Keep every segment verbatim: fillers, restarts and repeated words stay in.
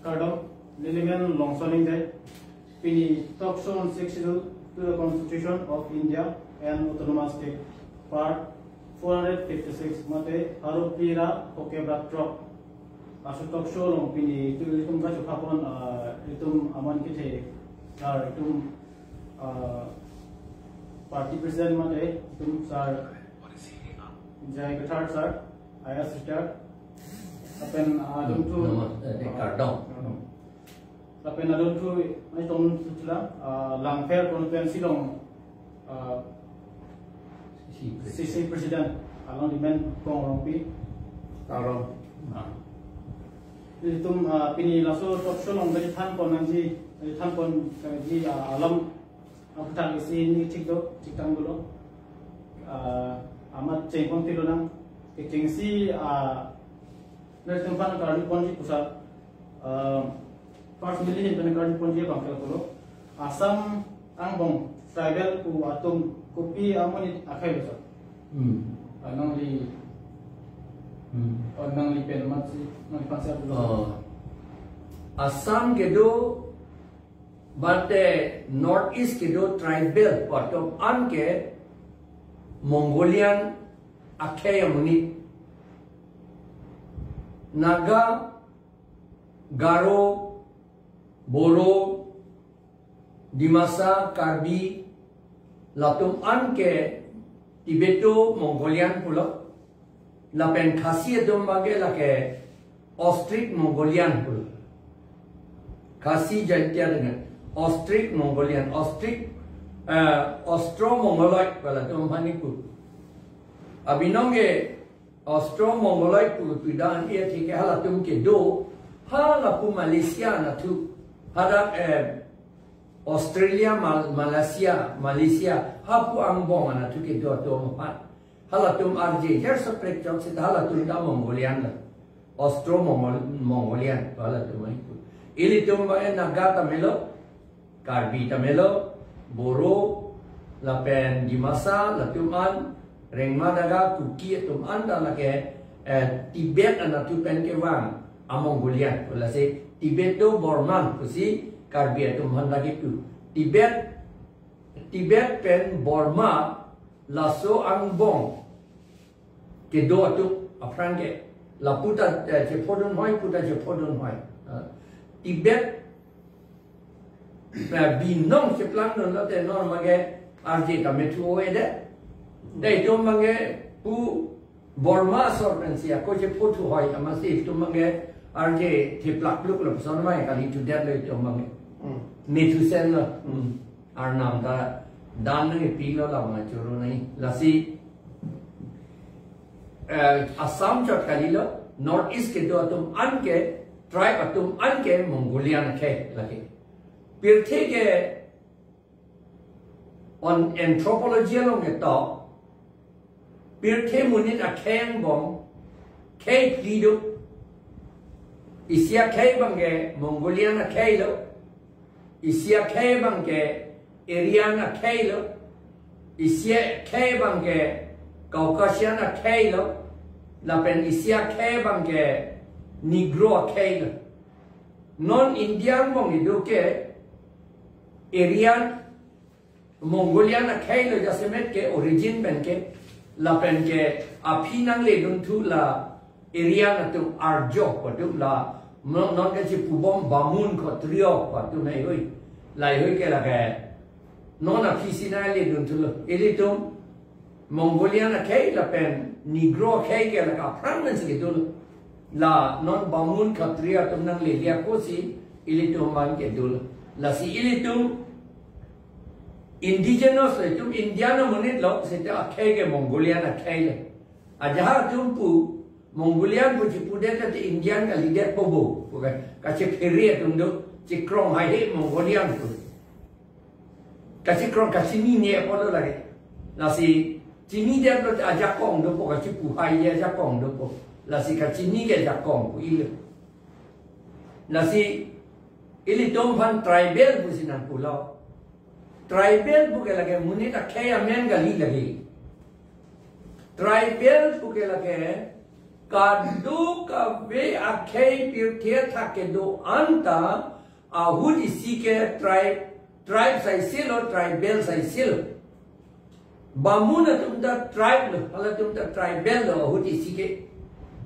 Kardom, nelimen Longson Ingdeng. Pini talk show on Sixth Schedule to the Constitution of India and Autonomous State, Part four hundred fifty-six, mate Harupi ra Hoke Brak Trok. Aso talk show along pini itum itum kachupha pon, ah, itum aman kethe, ah, itum, ah, party president mate itum sir J I Kathar sir, I A S retired. Lapen, ah, adunthu, nama, eh, kardom. Kardom. Lapen adunthu, ai tong sutla, ah, Langpher constituency along, ah, C C president. C C president, along demand Kong Rongpi. Kardom. Ah. Itum, ah, pini laso talk show along dari than pon nangji, dari than pon, eh, ji, ah, alam aphuthak isi ningje thik do, thik tang dolo. Ah, amat cheng pon tilo nang. Kechengsi, ah, nelitum aphan karju ponji pusat, ah, first neli ahin pen karju ponji abang ke pulo. Assam angbong tribal pu atum kopi amonit akhei lo sir? Hmm. Ah, nangli, Hmm. oh, nangli pen amatsi, nangliphan si pulo sir. Oh. Assam kedo, but the North East kedo tribal pu atum an ke Mongolian akhei amonit. Naga, Garo, Boro, Dimasa, Karbi, latum an ke Tibeto-Mongolian pulo. Lapen Khasi atum abang ke lake Austric Mongolian pulo. Khasi Jaintia dengan Austric Mongolian, Austric, eh, Austro-Mongoloid pu latum aphan ni pu. Abinong ke Austro-Mongoloid pu pida an iya thik ke halatum kedo, halapu Malaysia anatthu, hadak, eh, Australia, Mal-, Malaysia, Malaysia, hapu angbong anatthu kedo atum aphan. Halatum arje, her soprek chok sita halatum ta Mongolian lo. Austro-Mongol-, Mongolian, halatum ai pu. Ilitum abang Naga ta melo, Karbi ta melo, Boro, lapen Dimasa, latum an, Rengma Naga, Kuki atum an ta lake, eh, Tibet anatthu pen kevang a-Mongolian. Lasi Tibeto-Burman pusi Karbi atum aphan lake pu. Tibet, Tibet pen Burma laso angbong kedo atum aphrang ke. Lapu ta, eh, chephodun hoi, pu ta chephodun hoi. Ah, Tibet, eh, binong cheplangdun lote non abang ke arje ta methu oi de. Dei itum abang ke pu Burma asor pensi ako chepho thu hoi, amatsi itum abang ke arje theplak pluk lapuson mai kali thu det lo itum abang ke. Hmm. Methu sen lo. Hmm. Arnam ta dan nangpilo labang choro nai. Lasi, eh, Assam chot kalilo, North East kedo atum an ke, tribe atum an ke Mongolian akhei lake. Pirthe ke on anthropology along ketok, pirthe monit akhei angbong khei phli do. Isi akhei abang ke Mongolian akhei lo. Isi akhei abang ke Aryan akhei lo. Isi akhei abang ke Caucasian akhei lo. Lapen isi akhei abang ke Negro akhei lo. Non India angbong kedo ke Aryan, Mongolian akhei lo jasemet ke origin pen ke, lapen ke aphi nangledunthu la Aryan atum Arjo pu atum la, non, non kachepubom Bamun Khotriyo pu atum hei hui. Lahei hui ke lake non aphi si nangledunthu lo. Ilitum Mongolian akhei lapen Negro akhei ke lake aphrang pensi kedo lo. La non Bamun Khatriya atum nanglele ako si ilitum abang kedo lo. Lasi ilitum indigenous lo, itum Indian amonit lo, seta akhei ke Mongolian akhei lo. Ajahak atum pu Mongolian pu chepudet lote Indian kalidet po bo. Bukan, kachephere atum do, chekrong haihe Mongolian pu. Kachekrong kachinine apotlo lake. Lasi chinidet lote ajakong dopo, kachepu haihe ajakong dopo. Lasi kachini ke ajakong pu ilo. Lasi ilitum aphan tribal pusi nangpulo. Tribal pu ke lake monit akhei amen kali lake. Tribal pu ke lake Kadokave akhei pirthe athak kedo anta ahut isi ke tribe, tribe saisilo, tribal saisilo. Bamun atum ta tribe lo, halatum ta tribal lo ahut isi ke.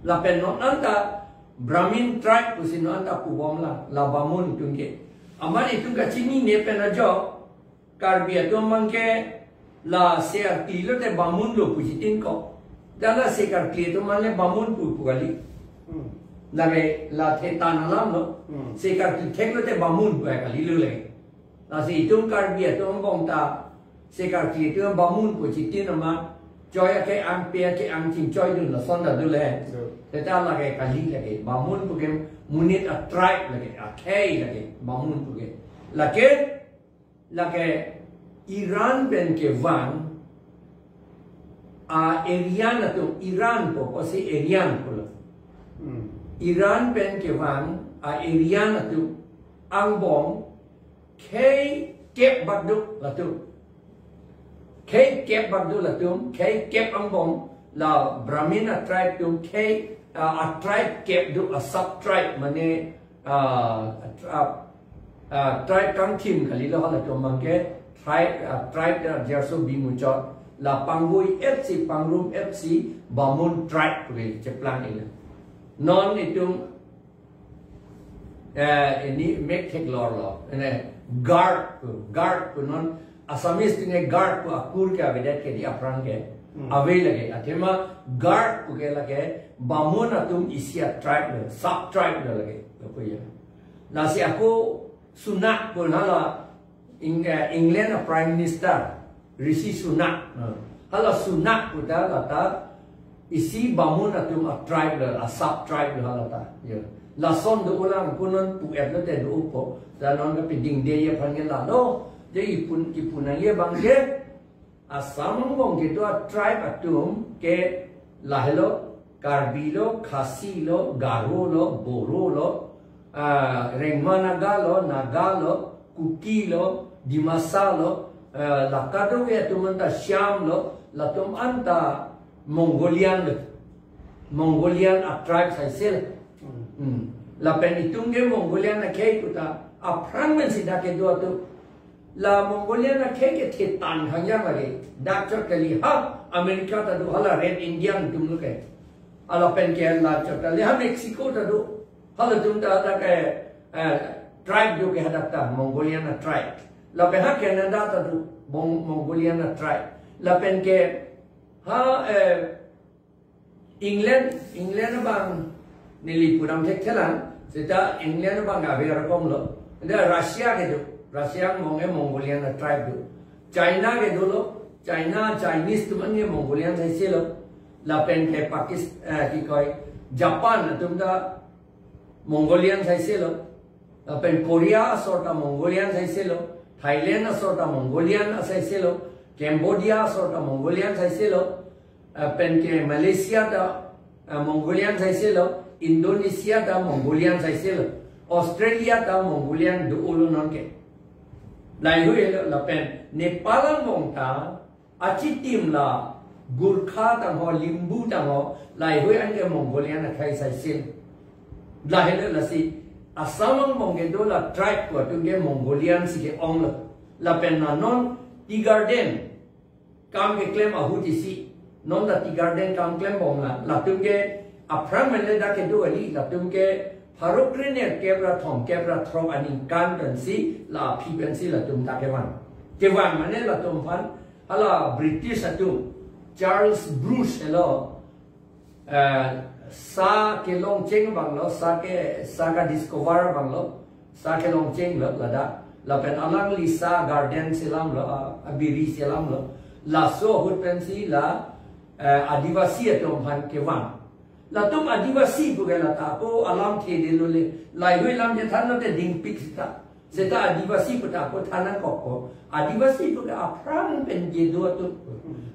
Lapen non anta Brahmin tribe pusi non anta pubom la, la Bamun atum ke. Amat itum kachinine pen ajok, Karbi atum abang ke la se arkli lote Bamun lo pusi tin ko. Dan la se karkli atum abang le Bamun pu pu kali. Hmm. Lake la thetan alam lo. Hmm. Se karkli thek lote Bamun pu kali lo lake. Lasi itum Karbi atum angbong ta se karkli atum Bamun pusi tin amat choi ake-ang pe ake-ang chingchoidun lason ta dole. Sure. Seta lake kali lake. Bamun pu ke monit a tribe lake, akhei lake, Bamun pu ke. Lake, lake Iran pen kevang a Aryan atum, Iran pu pusi Aryan pulo. Hmm. Iran pen kevang a Aryan atum angbong khei kep bak do latum. Khei kep bak do latum, khei kep angbong la Brahmin a tribe atum khei, ah, a tribe kep do, a sub tribe mane, ah, a tri-, ah, tribe kangthim kali lo halatum abang ke tribe, ah, tribe ta jarso bimuchot la pangvoi-etsi pangrum-etsi Bamun tribe pu cheplang ila. Non itum eh, ini mek theklor lo. Ini Garg pu, Garg pu non Assamese atum ke Garg pu akur ke avedet ke di aphrang ke. Hmm. Ave lake. Athema Garg pu ke lake Bamun atum isi a tribe lo, sub tribe lo lake. Lo pu ya. Lasi ako Sunak pu hala Eng-, eh, England a Prime Minister Rishi Sunak. Hmm. Hala Sunak pu ta lata isi Bamun atum a tribe lo, a sub tribe lo hala ta. Ya. Lason do ulang pu non pu-et lote do upo. Dan non kapiding de ye aphan ke la lo. De ipun, ipun nang ye abang ke Assam angbong kedo a tribe atum ke lahelo, Karbi lo, Khasi lo, Garo lo, Boro lo, ah, Rengma Naga lo, Naga lo, Kuki lo, Dimasa lo, eh, la kadokave atum anta Shyam lo, latum anta Mongolian lo. Mongolian a tribe saisel. Hmm. Lapen itum ke Mongolian akhei pu ta aphrang pen si dak kedo atum. La Mongolian akhei ke thetan hangjang lake. Dak chot kali ha America ta do, hala Red Indian atum lo ke. Ala pen ke la chot kali ha Mexico ta do. Halatum ta dak ke, eh, tribe do ke hadak ta Mongolian a tribe. Lapen ha Canada ta do Mong-, Mongolian a tribe. Lapen ke ha, eh, England, England abang neli pudam thekthelang, seta England abang ave rokom lo. Anta Russia kedo, Russia angbong ke Mongolian a tribe do. China kedo lo, China, Chinese atum an ke Mongolian saisel lo. Lapen ke Pakistan, eh, ki koi, Japan atum ta Mongolian saisel lo. Lapen Korea asor ta Mongolian saisel lo. Thailand asor ta Mongolian saisel lo. Cambodia asor ta Mongolian saisel lo. Lapen ke Malaysia ta, eh, Mongolian saisel lo. Indonesia ta Mongolian saisel lo. Australia ta Mongolian do-o lo non ke. Laheihui lo lapen Nepal angbong ta achitim la Gurkha tangho, Limbu tangho, laheihui an ke Mongolian akhei saisel. Lahelo lasi Assam angbong kedo la tribe pu atum ke Mongolian si ke-ong lo. Lapen na non Tea Garden kam keklem ahut isi, non ta Tea Garden kam klembom la, latum ke aphrang pen le dak kedo kali, latum ke pharo krenerkep ra thomkep ra throk aningkan pensi, la aphi pensi latum ta kevang. Kevang mane latum aphan hala British atum, Charles Bruce helo, eh, sa kelongcheng abang lo, sa ke, sa kadiscover abang lo, sa kelongcheng lo ladak. Lapen alangli sa garden selam lo, a, abiri selam lo. Laso ahut pensi la, eh, Adivasi atum aphan kevang. Latum Adivasi pu ke lata ako alamthe de lo le. Laheihui lam chethan lote dingpik seta. Seta Adivasi pu ta ako than nangkok ko. Adivasi pu ke aphrang pen kedo atum.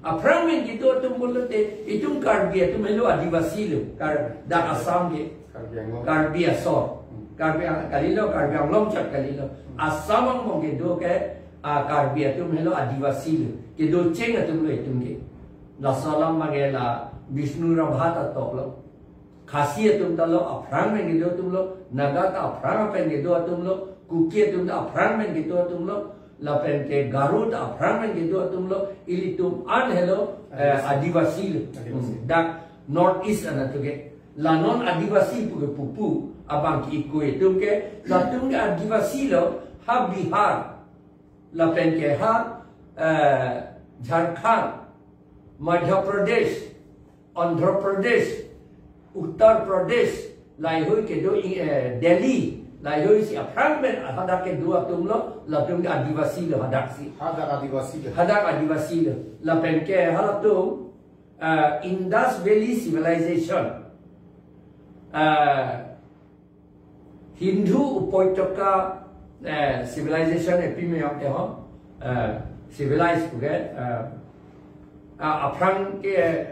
Aphrang pen kedo atum pulote itum Karbi atum helo Adivasi lo. Kar-, dak Assam ke. Karbi Anglong. Karbi asor. Hmm. Karbi Ang-, kali lo, Karbi Anglong chot kali lo. Hmm. Assam angbong kedo ke, ah, Karbi atum helo Adivasi lo. Kedocheng atum lo itum ke. Laso alam abang ke la Bishnu Rabha ta tok lo. Khasi atum ta lo aphrang pen kedo atum lo, Naga ta aphrang pen kedo atum lo, Kuki atum ta aphrang pen kedo atum lo, lapen ke Garo ta aphrang pen kedo atum lo, ilitum an helo, eh, Adivasi. Adivasi lo. Adivasi. Hmm, dak North East anatthu ke. La non Adivasi pu ke pupu, abang ke ikoi atum ke, latum ke Adivasi lo, ha Bihar, lapen ke ha, eh, Jharkhand, Madhya Pradesh, Andhra Pradesh, Uttar Pradesh, laheihui kedo i, eh, Delhi, laheihui si aphrang pen hadak kedo atum lo, latum ke Adivasi lo hadak si. Hadak Adivasi lo. Hadak Adivasi lo. Lapen ke halatum, eh, Indus Valley Civilization, eh, Sindhu Upotaka, eh, Civilization epi me yong te ho, eh, civilized pu ke, eh, a, aphrang ke,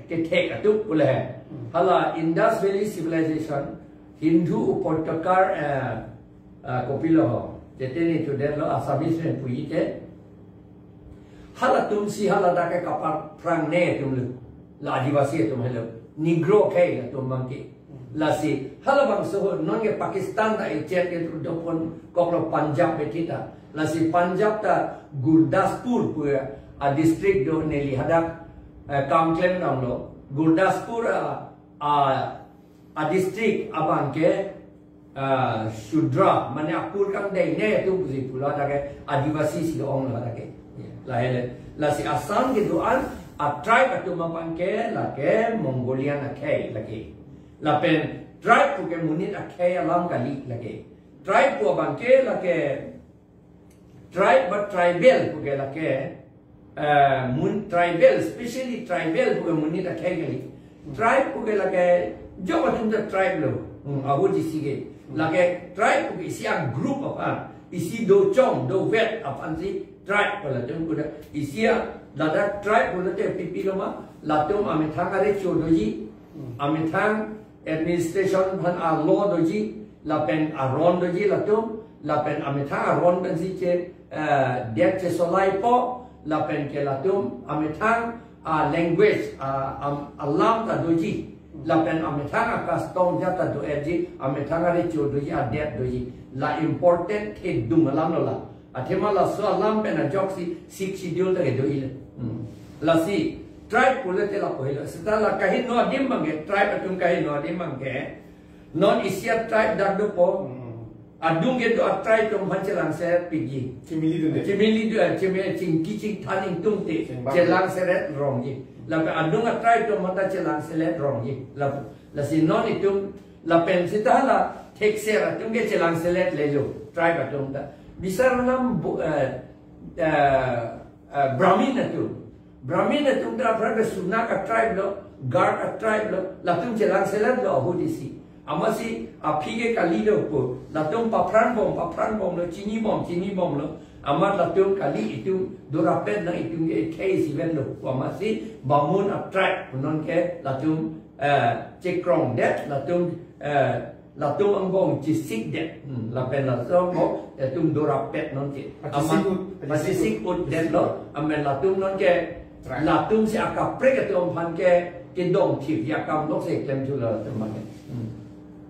kethek atum pu le. Hala Indus Valley Civilization, Sindhu Upotaka, eh, eh, kopilo ho. Jete ni tu den lo Assamese pen puji te. Halatum si haladak ke kapaphrang ne atum lo. La Adivasi atum helo. Negro ke latum abang ke. Lasi, halabangso ho, non ke Pakistan ta echet ke dopon koklo Punjab bethita. Lasi Punjab ta Gurdaspur pu a district do neli hadak, eh, kam klem damlo. Gurdaspur a, a, a district abang ke, ah, Shudra, mane apur kangdeng ne atum pusi pulo hadak ke Adivasi si ong lo hadak ke. Lahei le, lasi Assam kedo-an a tribe atum abang ke lake Mongolian akhei lake. Lapen tribe pu ke monit akhei alam kali lake. Tribe pu abang ke lake tribe ba tribal pu ke lake, eh, mun tribal, specially tribal pu ke monit akhei kali. Tribe pu ke lake jok atum ta tribe lo. Hmm, ahut isi ke. Lake tribe pu ke isi a group aphan, isi dochong, dovet aphan si tribe pu latum pu da. Isi a ladak tribe pu late pipi lo ma, latum amethang arecho doji, amethang administration aphan a law doji, lapen aron doji latum, lapen amethang aron pensi che, eh, det chesolaipo, lapen ke latum amethang a language, a, am, alam ta doji, lapen amethang a custom jat ta do-etji, amethang arecho doji, adet doji. La important thedung alam lo la. Athema laso alam pen ajoksi Sixth Schedule ta kedo-i le. Hmm. Lasi tribe pu late lapu helo. Seta la kaheno adim abang ke, tribe atum kaheno adim abang ke, non isi a tribe dak dopo. Hmm. Adung kedo a tribe atum aphan chelangselet piji. Chimili dunde. Chimili du, eh, chimi, chingki chingthan ingtungte. Chingbang. Chelangselet rongji. Lapen adung a tribe atum aphan ta chelangselet rongji. Lapu, lasi non itum lapen seta la thekser atum ke chelangselet lelo, tribe atum ta. Bisar nam bu-, eh, eh, eh, Brahmin atum. Brahmin atum ta aphrang ke Sunak a tribe lo, Garg a tribe lo, latum chelangselet lo ahut isi. Amatsi aphi ke kali lo pu, latum paphrang bom, paphrang bom lo, chini bom, chini bom lo. Amat latum kali itum dorapet nang itum ke khei isivet lo pu amatsi Bamun a tribe pu non ke latum, eh, chekrong det, latum, eh, latum angbong chesik det. Hmm, lapen latum angbong, eh, latum dorapet non ke. Pachesik ut, amat pachesik ut det lo, amen latum non ke, tribe. Latum si akaprek atum aphan ke, kedong thip ya kam nok se klem thu lo latum abang ke. Hmm.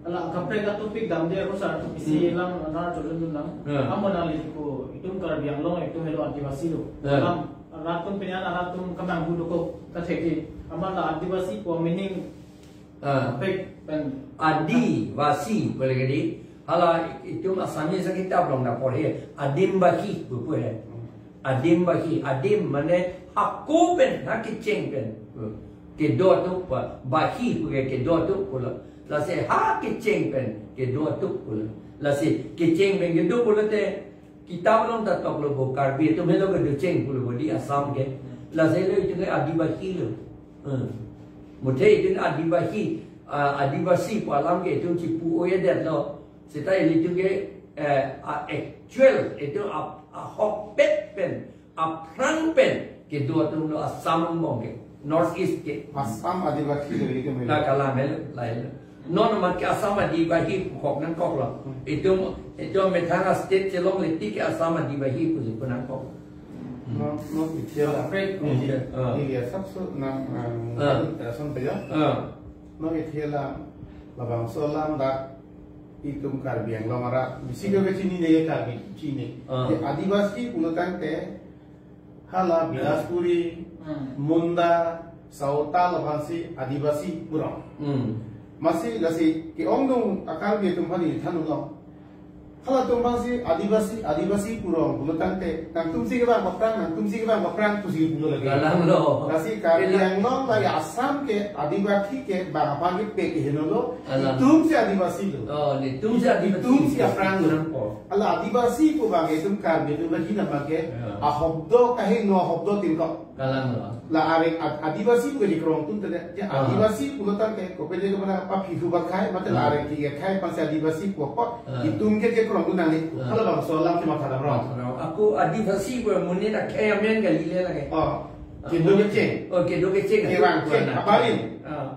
Ala kaprek a topic damde ko sar tu isi Hmm. lang na jodun lang. Hmm. Amo nangli ko itum Karbi Anglong itum helo Adivasi lo. Hmm. Alam rat atum pinyan rat atum kamang hu dokok kathek ke. Amat la Adivasi ko meaning Ah. Pek pen. Adivasi pu le ke di. Hala itum Assamese kitab along ta porhe. Adim Bahi pu pu he. Adim Bahi. Adim mane hako pen, ha kecheng pen. Kedo atum pu. Bahi pu ke kedo atum pu lo. Lasi ha kecheng pen kedo atum pu lo. Lasi kecheng pen kedo pu lote kitab along ta toklo bo, Karbi atum helo kedo cheng pulo bo di Assam ke. Lasi lo itum ke Adivasi lo. Hmm. Muthe itum Adivasi, ah, Adivasi pu alam ke itum chipu-o-edet lo. Seta ilitum ke, eh, a actual itum a, ahokpet pen, aphrang pen kedo atum lo Assam angbong ke, North East ke. Assam Adivasi lo itum ke. La kalam helo, la helo. Non amat ke Assam Adivasi pu kok nangkok lo. Hmm. Itum, itum methang a state chelongle tik ke Assam Adivasi pusi pu nangkok. Hmm. Non, non itia la. Kaprek. Hmm. Ilia, ah. Ilia sab su nang, nang, Ah. Assam pe ya. Ah. Nang ithela labangso alam dak itum Karbi Anglong arat bisi ke chinine, Karbi chinine. Ah. Ke Adivasi pulo tangte hala Bilaspuri, Hmm. Munda, Saota labangsi Adivasi pu rong. Hmm. Amatsi lasi ke-ongdung a-Karbi atum aphan neli than-unlo. Halatum aphansi Adivasi, Adivasi pu rong pulo tangte, nangtumsi kevang aphrang, nangtumsi kevang aphrang pusi pulo lake. Kalang lo. Lasi Karbi Kalang. Anglong la Assam ke Adivasi ke bang aphan ke pek heno lo, Kalang. Itumsi Adivasi lo. Oh, itumsi Adivasi. Itumsi aphrang lo. Aphrang po. Hala Adivasi pu abang itum Karbi atum la hina abang ke, Ya. ahobdo kaheno ahobdo tin ko. Kalang lo. La areng Ad-, Adivasi pu kekrong atum tene, ya, Ah. Adivasi pulo tangte, kopede ke mana pa phihu ba khai, mate la Ah. areng ke khai aphansi Adivasi pu apot, Ah. itum ke kekrong atum nangli. Ah. Hala labangso alam ke matha dam rong. Ako Adivasi pu monit akhei amen kali le lake. Oh. Ah, kedo monit kecheng. Oh, kedo kecheng. Kevang kecheng, Apo arin. Ah.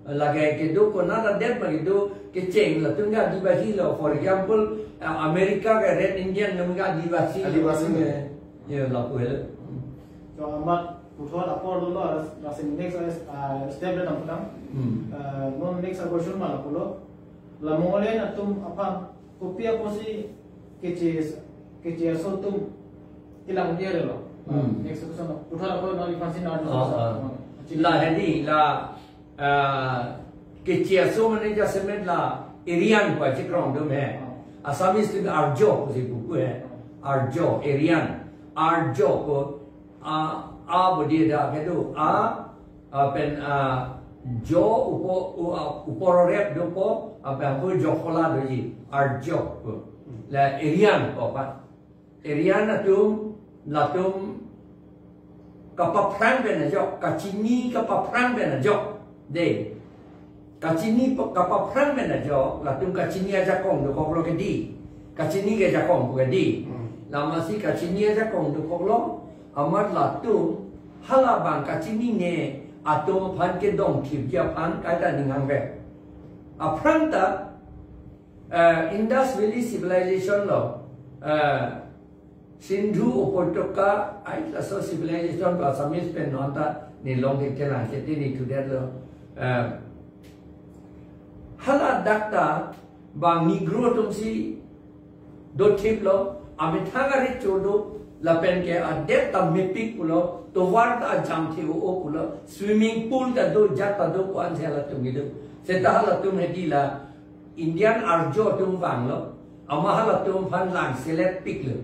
Lake kedo konat adet ma kedo kecheng latum ke Adivasi lo. For example, ah, America ke Red Indian atum ke Adivasi. Adivasi. Ya, ya, lapu helo. So, amat puthot apor dolo, lasi next, ah, step le tang tang. Hmm. Ah, non next question ma lapulo. La Mongolian atum aphan kopi apotsi Keche, Keche aso atum kelang dia lo. Hmm. Next question lo. Puthot apor non ipansi na Ah, ah. Chini. La hedi, la Ah, Keche aso mane jasemet la Aryan pu achikrong atum he. Ah. Assamese atum Arjo pusi pupo he. Ah. Arjo, Aryan. Arjo ko, a, a bodi da kedo. A, a pen, a, jo upo, u, a, upororep dopo, a pen ko jo phola doji. Arjo ko. Hmm. La Aryan ko pa. Aryan atum, latum kapaphrang pen ajok, kachini kapaphrang pen ajok. De. Kachini pa-, kapaphrang pen ajok, latum kachini ajakong dokoklo kedi. Kachini ke ajakong pu kedi. Hmm. Amatsi kachini ajakong dokoklo, amat latum, hala bang kachinine atum aphan kedongthipji aphan kaita ning hangve. Aphrang ta, Eh, Indus Valley Civilization lo, eh, Sindhu Upotaka, ai laso civilization pu Assamese pen non ta neli long thekthelang, seta neli thudetlo. Eh, hala dak ta bang Negro atumsi dothiplo, amethang arit chodo, lapen ke adet ta mepik pulo, tovar ta ajamthe-o pulo, swimming pool ta do, jat ta do pu ansi halatum kedo. Seta halatum hedi la, Indian Arjo atum vanglo, amat halatum aphan langselet piklo.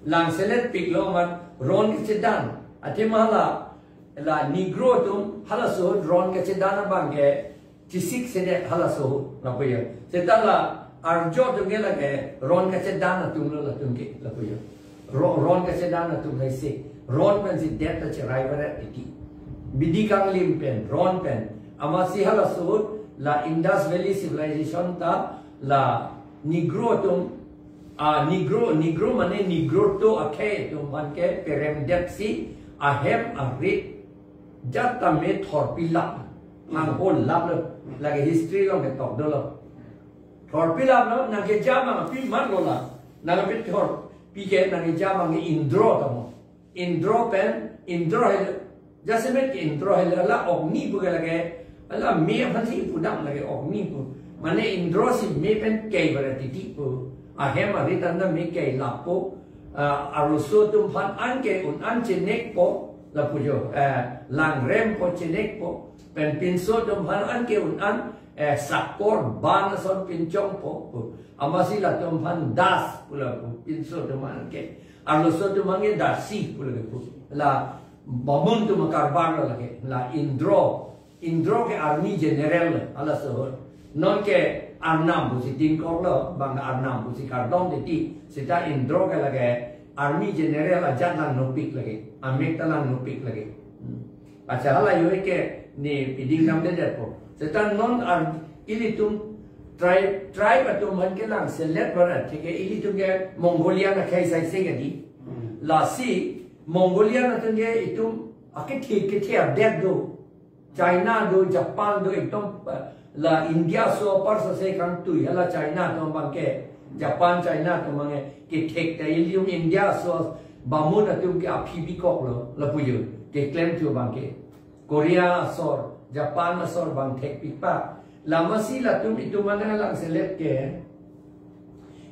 Langselet piklo amat ron kechedan. Athema hala, la Negro atum halaso ron kechedan abang ke chesik sedet halaso lapu ya. Seta la Arjo atum ke lake ron kechedan atum lo latum ke lapu ya. Ro-, ron kechedan atum laisi. Ron pensi det ta cherai varet titi. Bidi kanglim pen, ron pen. Amatsi halaso ahut la Indus Valley Civilization ta la Negro atum, ah, Negro, Negro mane Negrotwo akhei atum aphan ke peremdetsi ahem arit jat tame thorpi lap. Hangho lap lo. Lake history along ketok dolo. Thorpi lap lo, nangkeja abang pi mat lo la. Nangpi thorpi ke nangkeja abang ke Indro tamo. Indro pen, Indro helo. Jasemet ke Indro helo, la Ogni pu ke lake, la me aphansi pudam lake Ogni pu. Mane Indro si me pen kei varet titi pu. Ahem arit anta me kei lap po. Ah, arloso atum aphan an ke un-an chenekpo, lapu jo. Eh, langrem po chenekpo. Pen pinso atum aphan an ke un-an, eh, sakor ban ason pinchongpo pu. Amatsi latum aphan das pu lapu, pinso atum aphan ke. Arloso atum aphan ke dasi pu lapu. La Bamun atum akarbar lo lake. La Indro. Indro ke army general lo, halaso ahut. Non ke Arnam pusi tin kok lo, bang Arnam pusi kardom titi. Seta Indro ke lake army general ajat langnopik lake. Amek ta langnopik lake. Hmm. Accha, hala yo ke neli piding namdedetpo. Seta non ar-, ilitum tribe, tribe atum aphan ke langselet varet, thik ke ilitum ke Mongolian akhei saise kedi. Hmm. Lasi Mongolian atum ke itum akethe kethe adet do. China do, Japan do, ekdom, eh, la India aso apar sase kangtui, hala China atum abang ke, Japan, China atum abang ke, kethek ta ilitum India aso, Bamun atum ke aphi bikok lo, lapu jo, keklem thu abang ke. Korea asor, Japan asor abang thekpik pa. Lamasi latum itum mane lang selet ke.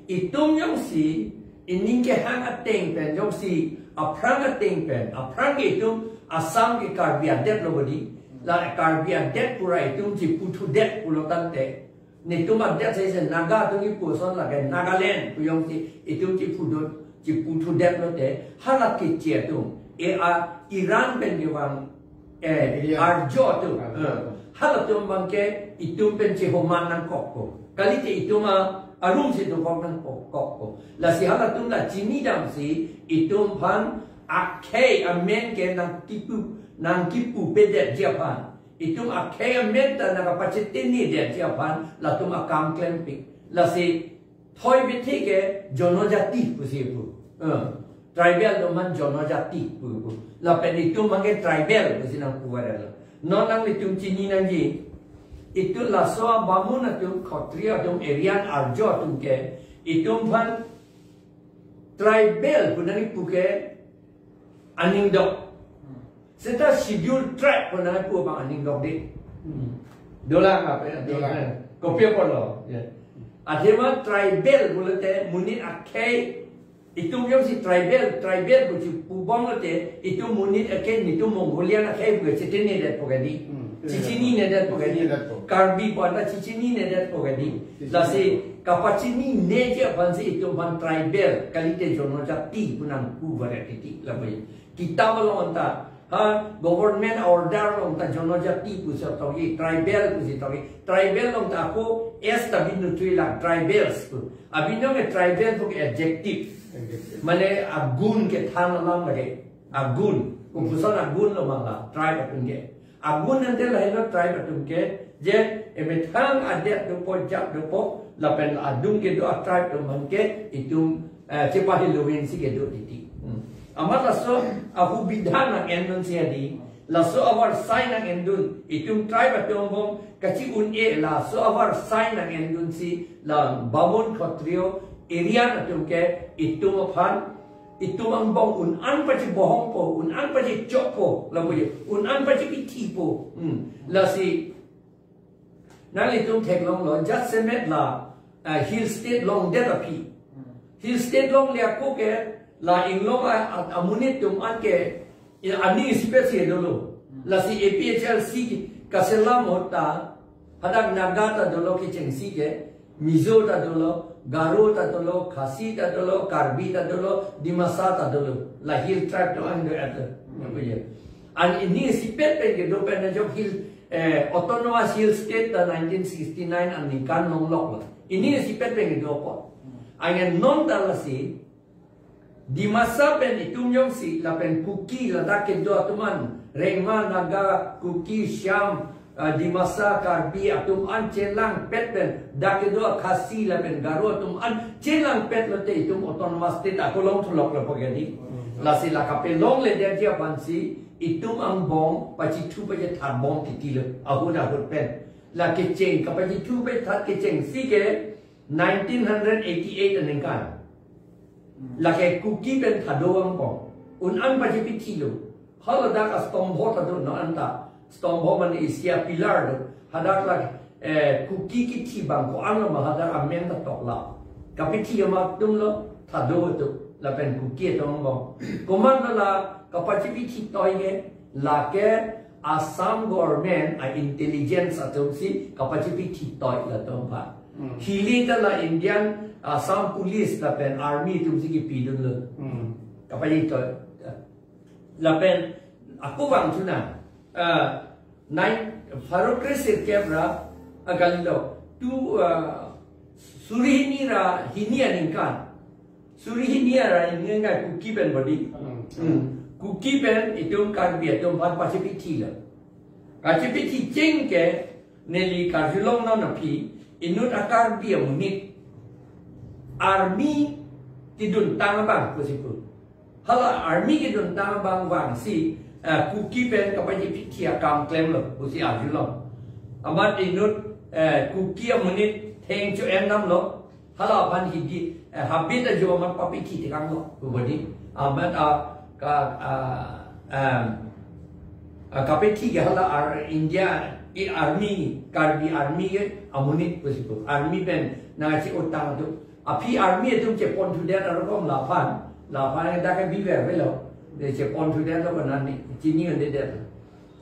Itum jongsi ining kehang ateng pen, jongsi aphrang ateng pen, aphrang ke itum Assam ke Karbi adet lo bodi. La Karbi adet pura itum chiputhudet pulo tangte. Netum adet saise Naga atum kipu ason lake Nagaland pu jongsi itum chipudot, chiputhudet lote, hala keche atum. E a Iran pen kevang, eh, Iran. Arjo atum. Arjo. Eh. Halatum abangke itum pen chehoman nangkokpo. Kalite itum a, arum si itum kok nangkokpo. Lasi halatum la chinidamsi itum aphan akhei amen ke nangkipu, nangkipupe detji aphan. Itum akhei amen ta nangkapachitini detji aphan latum akam klempik. Lasi thoi bithi ke jonojati pusi pu. Eh, tribal atum aphan jonojati pu pu. Lapen itum abangke tribal pusi nangpu varelo. Non nanglitum chini nangji. Itum laso a Bamun atum, Khatriya atum, Aryan, Arjo atum ke itum aphan tribal pu nangkipu ke aning dok. Seta schedule tribe pu nangpu abang aning dok dei. Dolang apa ya? Dolang. Kopi apotlo? Ya. Athema tribal pulote monit akhei, itum jongsi tribal, tribal pu chipubom lote, itum monit akhei, netum Mongolian akhei pu chitinidet po kadi. Hmm. Chichininedet po kadi. Chichininedet po. Karbi pu anta chichininedet po kadi. Chichininedet po. Lasi kapachinineji aphansi itum aphan tribal, kalite jonojati pu nangpu varet titi lapu. Kitab along anta, ha, government order along ta jonojati pusi tokji, tribal pusi tokji. Tribal along ta ako S ta binuthui la tribals pu. Abinong e tribal pu ke adjective. Adjective. Mane agun kethan alam lake. Agun. Kopuson agun lo mangla, tribe atum ke. Agun ante lahelo tribe atum ke, je emethang adet dopo, jat dopo, lapen adung kedo a tribe atum abangke itum, eh, chepahilovinsi kedo titi. Hmm. Amat laso ahubidha nang-endunsi adi, laso avarsai nang-endun, itum tribe atum angbong kachi-un-e, laso avarsai nang-endunsi la Bamun, Khatriya, Aryan atum ke itum aphan, itum angbong un-an pachibohongpo, un-an pachichokpo, lapu je, un-an pachipithipo. Hmm. Lasi nanglitum theklonglo, jasemet la, ah, hill state longdet aphi. Hill state longle ako ke la inglong a, a, amonit atum an ke, ya, aning isipetsi dolo. Lasi A P H L C ke kaselam ahut ta, hadak Naga ta dolo kechengsi ke, Mizo ta dolo, Garo ta dolo, Khasi ta dolo, Karbi ta dolo, Dimasa ta dolo. La hill tribe atum an do at. Apa ya? An ining isipet pen kedo pen ajok hill, eh, autonomous hill state ta nineteen sixty-nine aningkan longloklo. Ining isipet pen kedo apot. Anke non ta lasi, Dimasa pen itum jongsi, lapen Kuki, ladak kedo atum an, Rengma, Naga, Kuki, Shyam, ah, Dimasa, Karbi atum an chelangpet pen, dak kedo Khasi lapen Garo atum an chelangpet lote itum autonomous state ako longthu loklo po kadi. Hmm. Lasi la kapelongledetji aphansi itum angbong pachithu pachetharbom titilo, ahut ahut pen. La kecheng kapachithu pachethat kechengsi ke nineteen hundred eighty-eight aningkan. Hmm. Lake Kuki pen thado angbong. Un-an pachipithilo. Haladak astombho ta do non anta. Stombho mane isi a pillar do. Hadak la, eh, Kuki kithi abang ko-an lo ma hadak amen ta toklo. Kapithi amat atum lo, thado atum. Lapen Kuki atum angbong. Komatlo la kapachipithi toi ke, lake Assam government a intelligence atumsi kapachipithi toi latum aphan. Hmm. Hili ta la Indian Assam Police lapen Army atumsi kipidunlo. Hmm. Kapachi toi. Lapen ako vangthu nang, ah, nine, pharo kre sirkep ra, ah, kalilo, tu, ah, suri hini ra hini aningkan. Suri hini ra hini aningkan Kuki pen bodi. Hmm. Hmm. Kuki pen itum Karbi atum aphan pachipithilo. Kachipithi cheng ke neli karjulong non aphi, inut a Karbi amonit army keduntang abang pusi pu. Hala army keduntang abang vangsi, eh, Kuki pen kapachipithi akam klemlo pusi arjulong. Amat inut, eh, Kuki amonit theng cho-en damlo. Hala aphan hidi, eh, habit ajo amat papithi tekanglo pu bodi. Amat, ah, ka, ah, em, ah, kapithi ke hala ar India Army, Karbi Army ke amonit pusi pu. Army pen nangkachi-otang atum. Aphi Army atum cheponthudet arokom laphan. Laphan dak ke biver velo. Cheponthudetlo konat ni. Chini un'edet.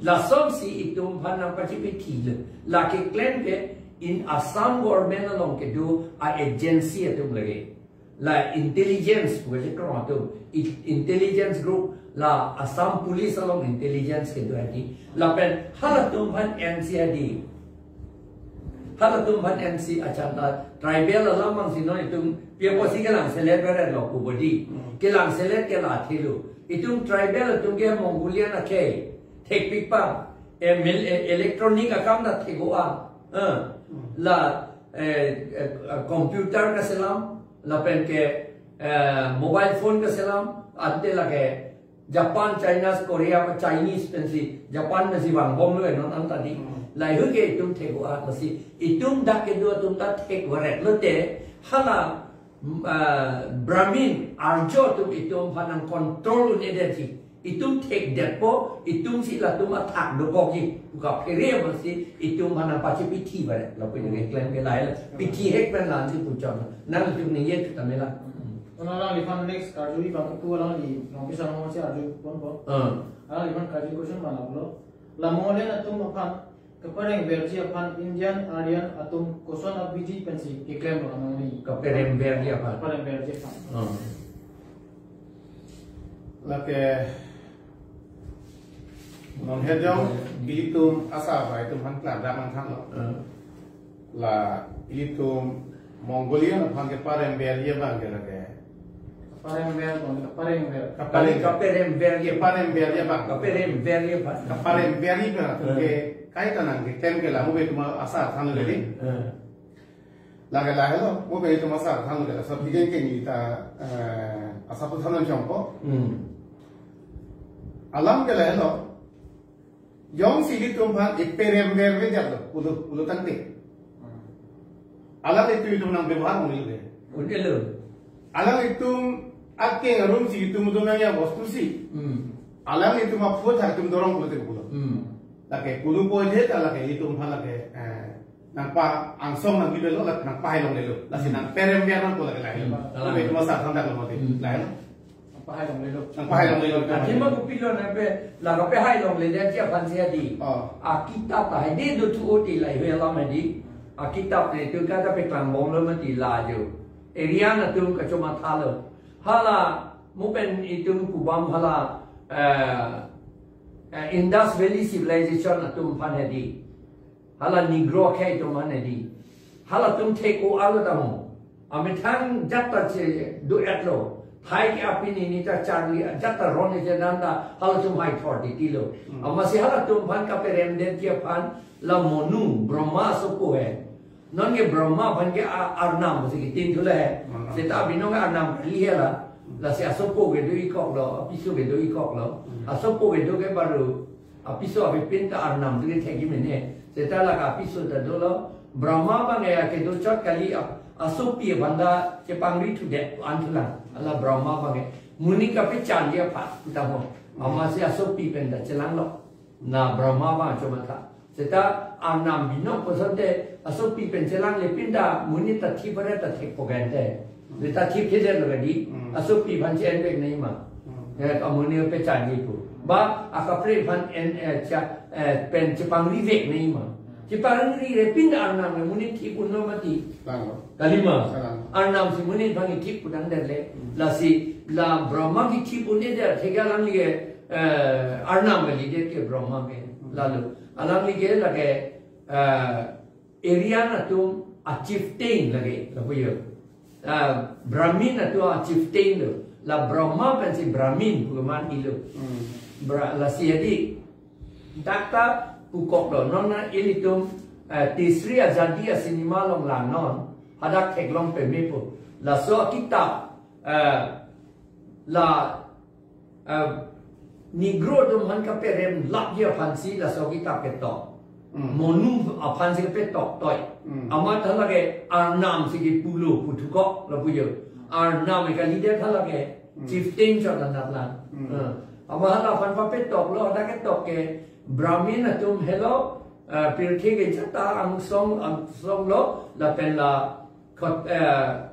Lasonsi itum aphan nangpachipithilo. Lake keklem ke in Assam government along kedo a-agency atum lake. La intelligence, wajah kerong atum, i-, intelligence group, la Assam Police along intelligence kedo hadi. Lapen halatum aphan N C hadi. Halatum aphan N C achan ta tribal alam mang si non itum pi apotsi kelangselet beret lo pu bodi. Hmm. Kelangselet ke la thilo. Itum tribal atum ke Mongolian akhei thekpik pa. E mil-, e-, electronic akam ta thek-o-a. Eh, Hmm. la, eh, eh, computer kaselam, lapen ke, eh, mobile phone kaselam, ante lake Japan, China, Korea, Chinese pensi, Japan pensi vangbomlo non anta di. Hmm. Lahei ke itum thek-o-a, lasi itum dak kedo atum ta thek-varet lote, hala, mm, ah, Brahmin, Arjo atum itum aphan nang-control un-edetji. Itum thekdetpo, itum si latum athak dokokji. Pu kaphere amatsi itum aphan nangpachipithi varet. Lapu itum keklem ke lahei lo. Pithi hek pen la-ansi puchot. Nangtum ningje tu tamela. Along, alangliphan next karju abang tu alangli nong bisa nong si arju ponpo. Hmm. Alangliphan karju question mana pulo. La Mongolian atum aphan kaparengverji aphan Indian Aryan atum koson abidi pensi keklemlo alangli. Kaparengverji aphan. Kaparengverji aphan. Hmm. Lake non hejong ilitum asar bai atum aphan klardak nangthanlo. Hmm. La ilitum Mongolian aphan keparengverji abang ke lake. Kaparengver, bang, kaparengver. Kapareng, kaparengverji. Kaparengverji abang. Kaparengverji abang. Kaparengverji abang. Hmm. Ke kaita nangkeklem ke la mo be itum asar thanlo di. Hmm. Lake lahelo, mo be itum asar thanlo ke la. Sab bigen ke neli ta, eh, asap than nangchongpo. Hmm. Alam ke lahelo. Jongsi ilitum aphan iperemverve jatlo, pulo, pulo tangte. Hmm. Alanglitum itum nang-bebohar un-elo. Un-elo. Alanglitum akeng arumsi itum itum nangji bostu si. Hmm. Alanglitum aphu athak itum dorong pulote pulo. Hmm. Lake pulo poje ta lake itum aphan lake, eh, nangpa-angsong nangkibelo, lake nangpahai longlelo. Lasi Hmm. nangperemver nangpo lake lahelo. Hmm. Alam. Itum asar thandak lo mati. Hmm. Lahelo. Nangpahai longlelo. Nangpahai longlelo. Athema kopilo nangpe, la kapehai longledetji aphansi hadi. Oh. Akitap ta hadi do thu oti lahei alam hadi. Akitap le tu kata peklangbomlo mati la jo. Aryan atum kachomathalo. Hala mo pen itum kubam hala, eh, eh, Indus Valley Civilization atum aphan hadi. Hala Negro akhei atum aphan hadi. Halatum thek-o-alo tamo. Amethang jat ta che do-etlo. Thai ke apini ni ta charli jat ta ron ni che dan ta halatum hai thor titilo. Hmm. Amatsi halatum aphan kaperemdetji aphan la Monu, Brahma asopo he. Non ke Brahma aphan ke a-, Arnam si kitin thula he. Hmm. Seta binong Arnam kali he la. Lasi asopo ke do-ikoklo, apiso ke do-ikoklo. Hmm. Asopo ke do ke baru apiso avepin ta Arnam tu ke thekji mene. Seta lake apiso ta dolo. Brahma abang ke kedo chot kali ap-, asopi abang ta chepangri thudet an thulang. Hala Brahma abang ke. Monit kapechanji aphan ta ho. Amatsi asopi pen ta chelanglo. Na Brahma abang chomatha. Seta Arnam binong kosonte asopi pen chelangle pin ta monit ta thip pare ta thekpo gente. Seta thipthedetlo kadi. Hmm. Asopi aphan che-envek nangji ma. Hmm. Eh, ka monit pechanji pu. Ba, akaprek aphan en, eh, cha, eh, pen chepangri vek nangji ma. Chepangri re pin ta Arnam le monit thip unlo mati. Langlo. Kalima. Salam. Arnam si monit aphan kethip pu tangdet le. Hmm. Lasi, la Brahma kethip un-edet thek alangli ke, eh, Arnam kalidet ke Brahma ke. Hmm. Lalu, alangli ke lake, eh, Aryan atum a-chieftain lake, lapu jo. Ah, Brahmin atum a-chieftain lo. La Brahma pensi Brahmin pu keman ilo. Hmm. Bra-, lasi hadi. Dak ta pukoklo. Non na ilitum, eh, Tisri Azadi a-cinema along langnon. Hadak theklong pemepo. Laso akitap, eh, la ah, Negro atum aphan kaperemlapji aphansi laso akitap ketok. Hmm. Monu aphansi ketok toi. Hmm. Amat hala ke Arnam si kepulo puthukok lapu jo. Arnam ke kalidet hala ke Hmm. chieftain chot anat lang. Hmm. Ah. Amat hala aphan papetoklo, hala ketok ke Brahmin atum helo, Ah, pirthe ke jat ta angsong angsong lo lapen la khot, eh,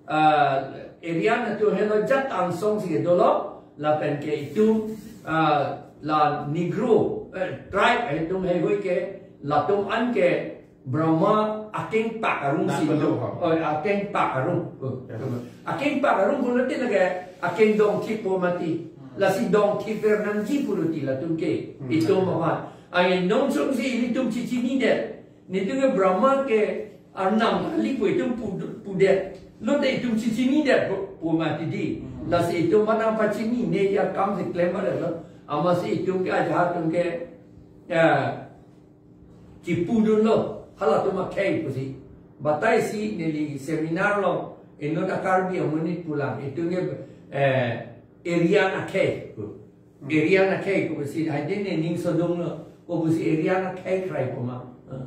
ah, area atum helo jat angsong si dolo lapen ke itum, ah, la Negro, eh, tribe atum heihui ke latum an ke Burma akengpak arong si Nang do. Belum. Oh, akengpak arong. Oh. Ya. Akengpak arong pulote lake akeng dongthip po mati. Hmm. Lasi dongthipver nangji pulote latum ke. Hmm. Itum amat. Ai nong sung si ilitum chichinine. Netum ke Burma ke arnam kali pu itum pu-, pudet. Lote itum chichinine pu, pu mati di. Hmm. Lasi itum mana pachinine akam si klem lo. Amatsi itum ke ajahak atum ke, ya, chipudunlo, halatum akhei pusi. Batai si neli seminar lo, inut a Karbi amonit pulang, itum ke, eh, Aryan akhei pu. Hmm. Aryan akhei pu pusi, haidin ne ning sodung lo, ko pusi Aryan akhei krai pu ma. Eh.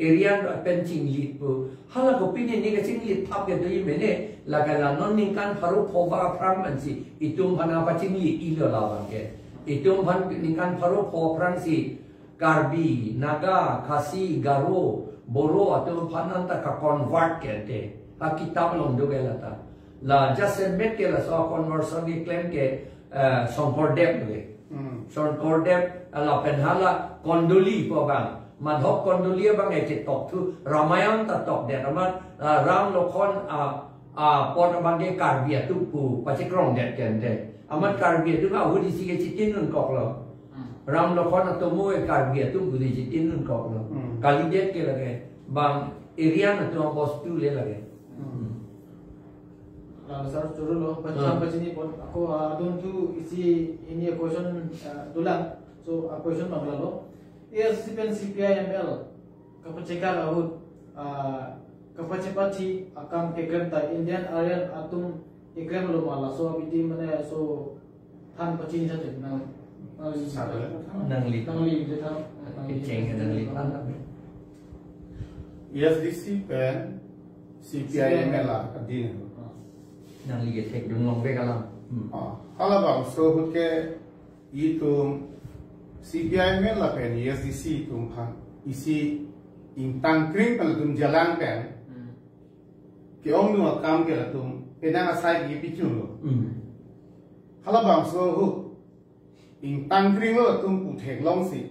Aryan pen chinglit pu. Hala kopine ne kachinglit thap ke do imene, lake la non ningkan pharo pho ba aphrang ansi, itum aphan pachinglit-ilo labang ke. Itum aphan ningkan pharo pho aphrang si, Karbi, Naga, Khasi, Garo, Boro atum aphan anta ka-convert ke te. Ha kitab along do ke lata. La jasemet ke laso conversion keklem ke, eh, Shonkordev ke. Hmm. Shonkordev, eh, lapen hala Kondoli pu abang. Madhab Kondoli abang eh chetok thu Ramayan ta tokdet amat, eh, Ram Lokhon, ah, apot abang ke Karbi atum pu pachekrongdet ke te. Amat Karbi atum ahut isi ke chitinun koklo. Hmm. Ram Lokhon atomo e Karbi atum pu chitinun koklo. Hmm. Kalidet ke lake bang Aryan atum bostu le lake. Hmm. Lalu sar churu lo, pacham Hmm. pachini pon. Ako, ah, adun tu isi ini question, ah, dolang. So, ah, question mangla lo. A S D C pen C P I M L kapachekar ahut, ah, kapachepathi akam keklem ta Indian Aryan atum keklem lo ma, laso abidi mane so than pachini saja nang, nang Sabe. Nangli. Nangli je than, nangli. Kecheng nangli than. A S D C pen C P I M L a adin. Ah. Nangli kethekdun longvek alam. Hmm. Ah, halabangso ahut ke itum C P I M L lapen A S D C atum aphan isi ingtangkring pen latum jalang pen Hmm. ke-ongdung akam ke latum penang asai ke pichun lo. Hmm. Halabangso ahut ingtangkring lo latum pu theklongsi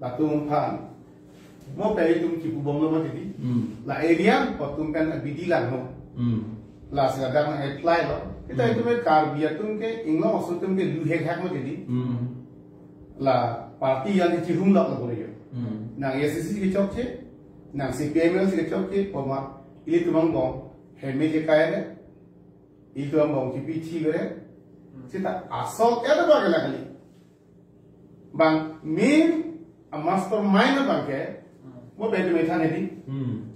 latum aphan mo pen itum kipubomlo mati di. Hmm. La Aryan atum pen abidi langno. Hmm. Lasi ladak nang-apply lo. Kita Hmm. itum ke Karbi atum ke inglong aso atum ke luhek hek mati di. Hmm. La party yang chihum lok lo boleh. Hmm. Nang A S D C kechokche, nang C P I M L si kechokche, poma ilitum angbong heme je kai re, ilitum angbong kipi thi re. Hmm. Sita asol ya tu bang lagi. Bang main a mastermind abang ke, Hmm. mo pen itum than di. Hmm.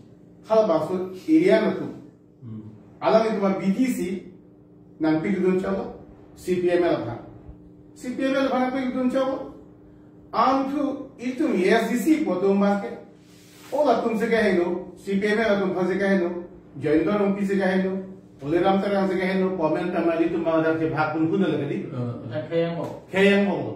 Halabangso Aryan atum. Hmm. Alangtum abidi si nangpidun choklo, C P I M L aphan. C P I M L aphan nangpidun choklo. Antu itum A S D C pu atum abang ke. O latum si kaheno, C P I M L atum aphan si kaheno, Jayanta Rongpi si kaheno, Tuliram Terang si kaheno, Pomen Temali atum abang dak je bhag pun pun lagi di. Hmm. Khei angbong. Khei angbong lo.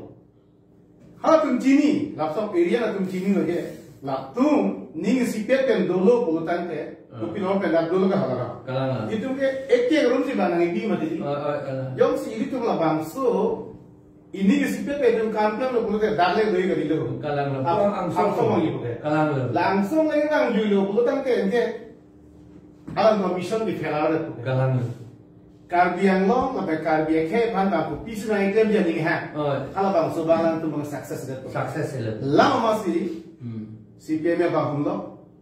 Halatum chini, lapuson Aryan atum chinilo je. Latum ning isipet pen dolo pulo tangte, Ah. kopi lo pen dak dolo ke hala. Kalang. Itum ke ek ek room si bang nang ibi mati. Ah, ah, kalang. Jongsi ilitum labangso, ining isipet pen itum kam plang lo pulote dak le doi kali lo. Kalang lo. Apa Angsong angsong lo. Angsong lo. Kalang lo. Langsong le nang jui lo pulo tangte ke. Alam commission di phelar tu. Kalang lo. Karbi Anglong, lapen Karbi akhei aphan bang kopi si nang iklem jani ha. Oh. Halabangso abang alanglitum abang success det. Success lo. Lama masi Hmm. C P I M L abang hum lo,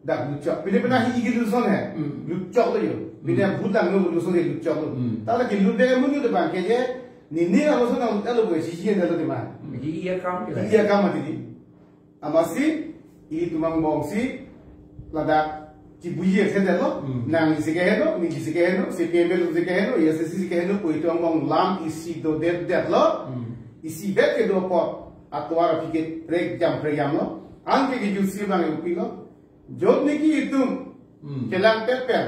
dak luchok. Pini pina hi igi luson hai. Hmm. Luchok lo yo. Pini Hmm. bhut lang lo luson hai luchok lo. Hmm. Tala ke lute mun lo bang ke je, nini alo so nang lo bo sisi lo de ma. Hmm. Hi iya kam ke. Iya kam mati di. Amatsi, itum angbong si, ladak, chibuji ese det lo, Hmm. nang isi keheno, ning isi keheno, C P I M L isi keheno, A S D C isi keheno, pu itum angbong lam isi dodet det lo, Hmm. isi bet kedo apot, atovar aphi ke prek jam prek jam lo, anke kejut si bang epi lo, jot niki itum, Hmm. kelang pet pen,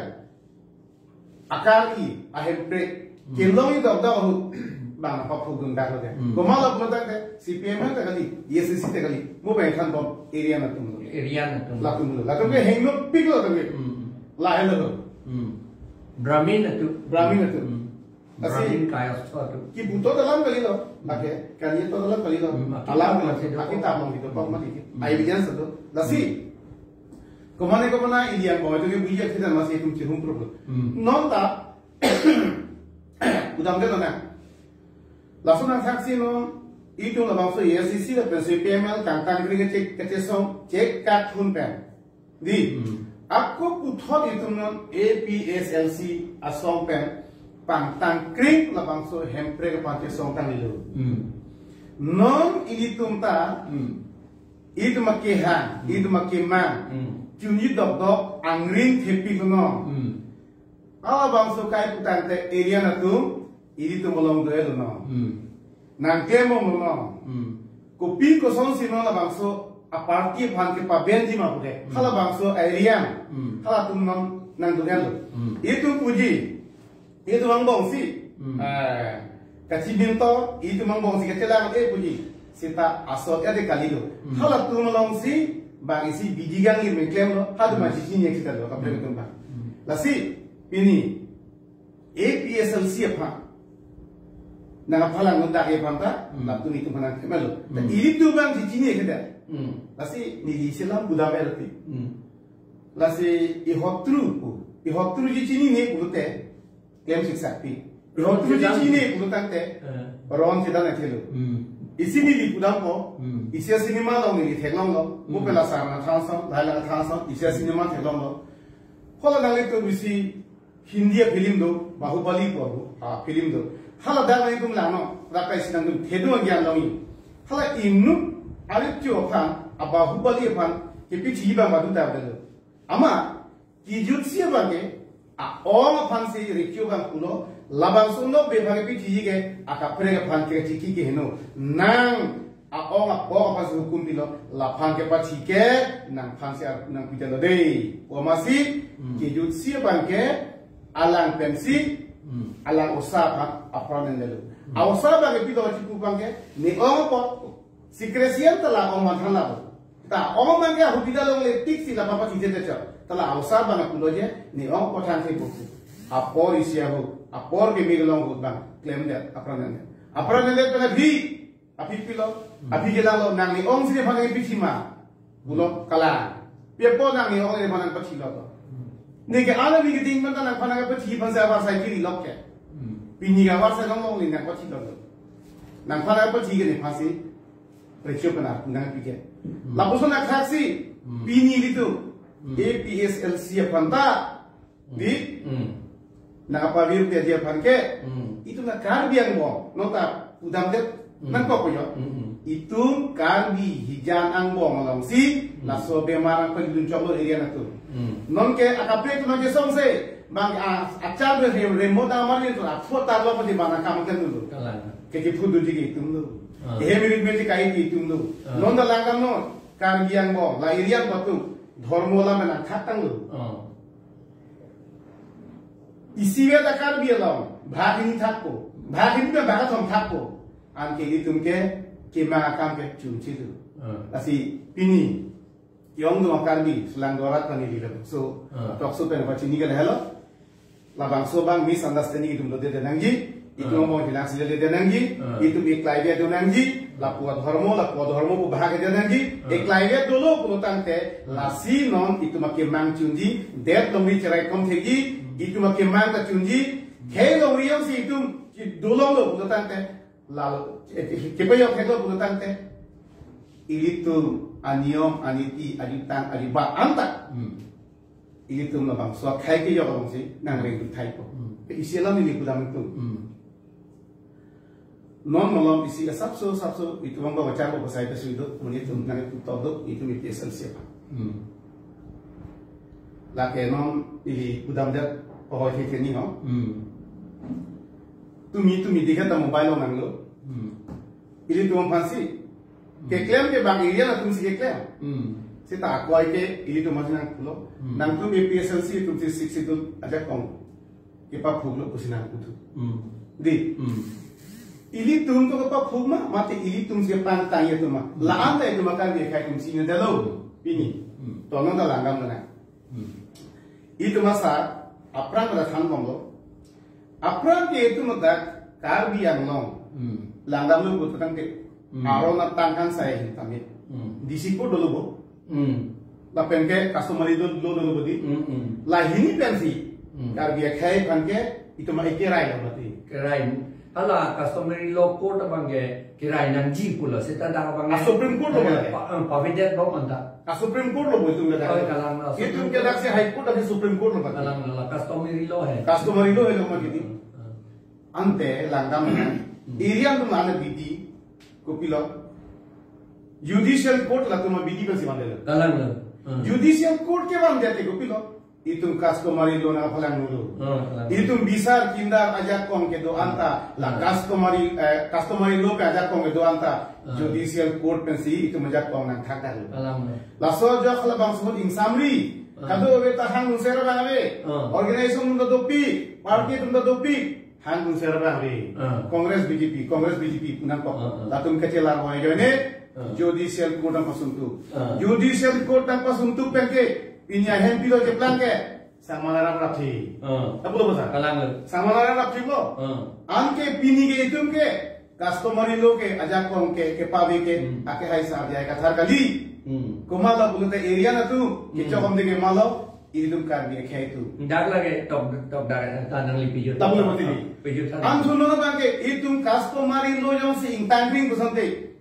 akar-i, ahemprek, Hmm. kelong i dok dok ahut. Bang apa phugdun dak lo ke. Hmm. Komat lo pulo tangte C P M L ta kali, A I C C ta kali. Mo bang thanbom area atum lo. Area atum. Latum lo. Latum ke hengno pik lo tangte. Hmm. Lahelo lo. Hmm. Brahmin atum. Brahmin atum. Hmm. Lasi Brahmin kaya atum. Kipu to alam kali lo. Lake, kali to alam kali lo. Hmm, alam kali. Akita mong gitu, pok mati. Hmm. Evidence to. Lasi. Hmm. Komane komane India mo itu ke buya kita masih itum cihum pro. Hmm. Non ta. Kudam ke nona. Lason nangthaksi non, itum labangso A I C C lapen C P M L kangtang kring kecek kecesong, cek kat hun pen. Di, hmm, ako puthot itum non A P H L C asong pen pangtang kring labangso Hemprek aphan chesong tanglo. Hmm. Non ilitum ta, hmm, itum akehang, hmm, itum akemang, hmm, chunji dokdok angring thepi kono. Hmm. Halabangso kai pu tangte area atum, ilitum along do-e lo no. Hmm. Nangklem lo no. Hmm. Kopi kosonsi non labangso aparty aphan kepabenji ma pude. Hmm. Halabangso area. Hmm. Halatum non nangdun lo. Hmm. Itum puji. Itum angbongsi. Hmm. Eh, kachiminto, itum angbongsi kachelang e puji. Seta asot ya de kali lo. Hmm. Halatum alongsi, bang isi bidi gang ir mengklem lo. Halatum, hmm, masih sini yang kita lo, kaprek, hmm, itum bang. Hmm. Lasi, pini, A P H L C aphan. Nangphalang nundak aphan ta, hmm, latum itum aphan nangthema lo. Hmm. Ilitum bang si chini kita. Hmm. Lasi neli selam budam erti. Hmm. Lasi ihotru pu. Ihotru ji chinine pulote. Klem siksak pi. Ihotru ji chini pulo tangte. Eh. Ron chedan athelo. Hmm. Isi neli pudampo. Hmm. Isi cinema along neli theklong lo. Mo, hmm, pela sarna thangsong, laila thangsong, isi cinema theklong lo. Hala nanglitum isi Hindi a film do, Bahubali ko, a film do. Hala dak nangtum langno, rakai si nangtum thedu agyan longji. Hala inut arit cho aphan, a Bahubali aphan, kepichi bang badu ta do. Ama, kijutsi abang ke, a-ong aphan si rikyo bang pulo, labangso no bebhag kepichi ke, akaprek aphan kechiki ke heno. Nang, a-ong apok aphan si hukum pilo, laphan kepathi ke, nangphan si ar nangpidalo dei. Komasi, hmm, kijutsi abang ke, alang pensi, hmm, alang osa aphan apran nelo. Hmm. A-osa abang ke pilo chipu abang ke, ne-ong apot, secrecy an ta la-ong manthan labo. Ta ong abang ke ahubida longle tik si laphan pathi je techo. Ta la a-osa abang pulo je, ne-ong apot thang si boksi. Apor isi ahut, apor ke mi long ahut abang, klemdet, apran nangdet. Apran nangdet pen aphi, aphi pilo, hmm, aphi kelang lo, nang ne-ong si nephan nangpithi ma. Pulo kalang. Pi apot nang ne-ong nephan nangpathi lo to. Hmm. Neke ala neke ding menta nangphan nangpathi aphan si avarsai kiri lok ke. Hmm. Pini ke avarsai longlongle nangpathi lo to. Nangphan nangpathi ke nephan si. Recho pen arpu nangpi ke. Hmm. Lapuson athaksi, hmm, pini ilitum, hmm, A P H L C aphan ta. Hmm. Di. Hmm. Nangpavir pi aji aphan ke. Hmm. Itum na Karbi angbong. Non ta pudamdet. Hmm. Nangkok yo. Hmm, hmm. Itum Karbi hijan angbong alongsi. Hmm. Laso bemar nangpalidun choklo area atum. Hmm. Non ke akaprek atum nangkesongse. Bang a, achar be rem, remo damar ni tu, a, photar lo pati bang akam ke dulu. Kalang. Ke ke phudu ji ke itum do. Ah. Ehe mirit me ji kai ke itum do. Ah. Non ta langdam non. Karbi angbong, la area angbong atum. Dhormo la mena khatang do. Ah. Isi ve ta Karbi along. Bhag hini thakpo. Bhag hini ta bhag kethom thakpo. Anke itum ke, kemang akam ke chunchi do. Ah. Lasi pini. Yong do Karbi, selang dorat pani di lo. So, ah, talk show pen pachini ke lahelo. Labangso abang misunderstanding itum do de nangji, itum, ah, abang jelas le de nangji, ah, itum eklai ve do nangji, lapu adhormo, lapu adhormo pu bhag de nangji, ah, eklai ve dolo pulo tangte, ah, lasi non itum akemang chunji, det longri cherai kom thekji, hmm, itum akemang ta chunji, khei longri yong si itum, ki dolong lo pulo tangte, lalo, eh, kepayok helo pulo tangte. Ilitum aniyom, aniti, ajutang, ajubat anta. Hmm. Ilitum labangso akhei kejok alongsi nangreng thai po. Hmm. Pe isi alam ili kudam itum. Hmm. Non malom isi asapso, sapso, itum abang baca ko pasai ta suido, mun itum nang itum todo, itum ipi asal siapa. Hmm. Lake non ili kudam det pahoi kekeni ho. Hmm. Tumi tumi dikha ta mobile lo nanglo. Hmm. Ilitum aphansi. Hmm. Keklem ke bang area atum si keklem. Hmm. Seta akoi ke ilitum aphansi nangpulo. Hmm. Nangtum A P H L C atum si six schedule ajakong kepaphuklo pusi nangpu thu. Hmm. Di. Hmm. Ilitum to kapaphu ma, mate ilitum si pangtang ya tuma. La-an ta itum Karbi akhei atum si ne dalo. Pini. Hmm. Tonon ta langdam na. Hmm. Itum asar, aphrang pada than bonglo. Aphrang ke itum dak Karbi Anglong. Hmm. Langdamlo putang ke. Hmm. Aron atang kan saya hitam ya. Hmm. D C code dolo bo. Hmm. Lapen ke customary law, law dolo bo di. Hmm, hmm. Lahini pensi. Hmm. Karbi akhei aphan ke itum ma ekerai lo mati. Kerai. Hala customary law court abang ke kerai nangji pulo seta dak abang. Ah, Supreme Court lo eh, abang ke. Pa, eh, pavedet lo anta. Ah, Supreme Court lo bo itum ke dak. Oh, kalang lo. Itum ke dak si High Court dak si Supreme Court lo abang. Kalang lo, customary law hai. Customary law hai lo ma gini. Hmm, hmm. Ante langdam na. Hmm. Iri atum ana bidi kopilo. Judicial court latum ma bidi pensi mandelo. Kalang lo. Hmm. Judicial court ke mandete kopilo. Itum customary law nangphalang dulu. Hmm, kalang. Itum bisar kindar ajakong kedo-an ta la Hmm. customary, eh, customary law ke ajakong kedo-an ta Hmm. judicial court pensi itum ajakong nangthak dahlu. Kalang lo. Laso ajok labangso ahut ingsamri. Hmm. Kadokave ta hang nungser abang ave. Hmm. Organization atum ta dopik, party atum ta dopik. Hang nungser abang ave. Hmm. Congress B J P, Congress B J P nangkok. Hmm, hmm. Latum kachelar mo ajoine. Hmm. Judicial court nangpasuntu. Hmm. Judicial court nangpasuntu penke pini ahempilo cheplang ke. Sangmalaram rapthi. Hmm. Apu lo bosan. Kalang lo. Sangmalaram rapthi lo. Hmm. Anke pini ke itum ke customary law ke ajakong ke kepave ke Hmm. akhei asar dia kathar kali. Hmm. Komat lo pulote area na tu Hmm. kechokom de ke malo itum Karbi akhei atum. Dak lake tok tok dak ta nanglipi jut. Tabu lo mati ni. Pijut sana. Anthun lo abang ke itum customary law jongsi ingtangring pusante.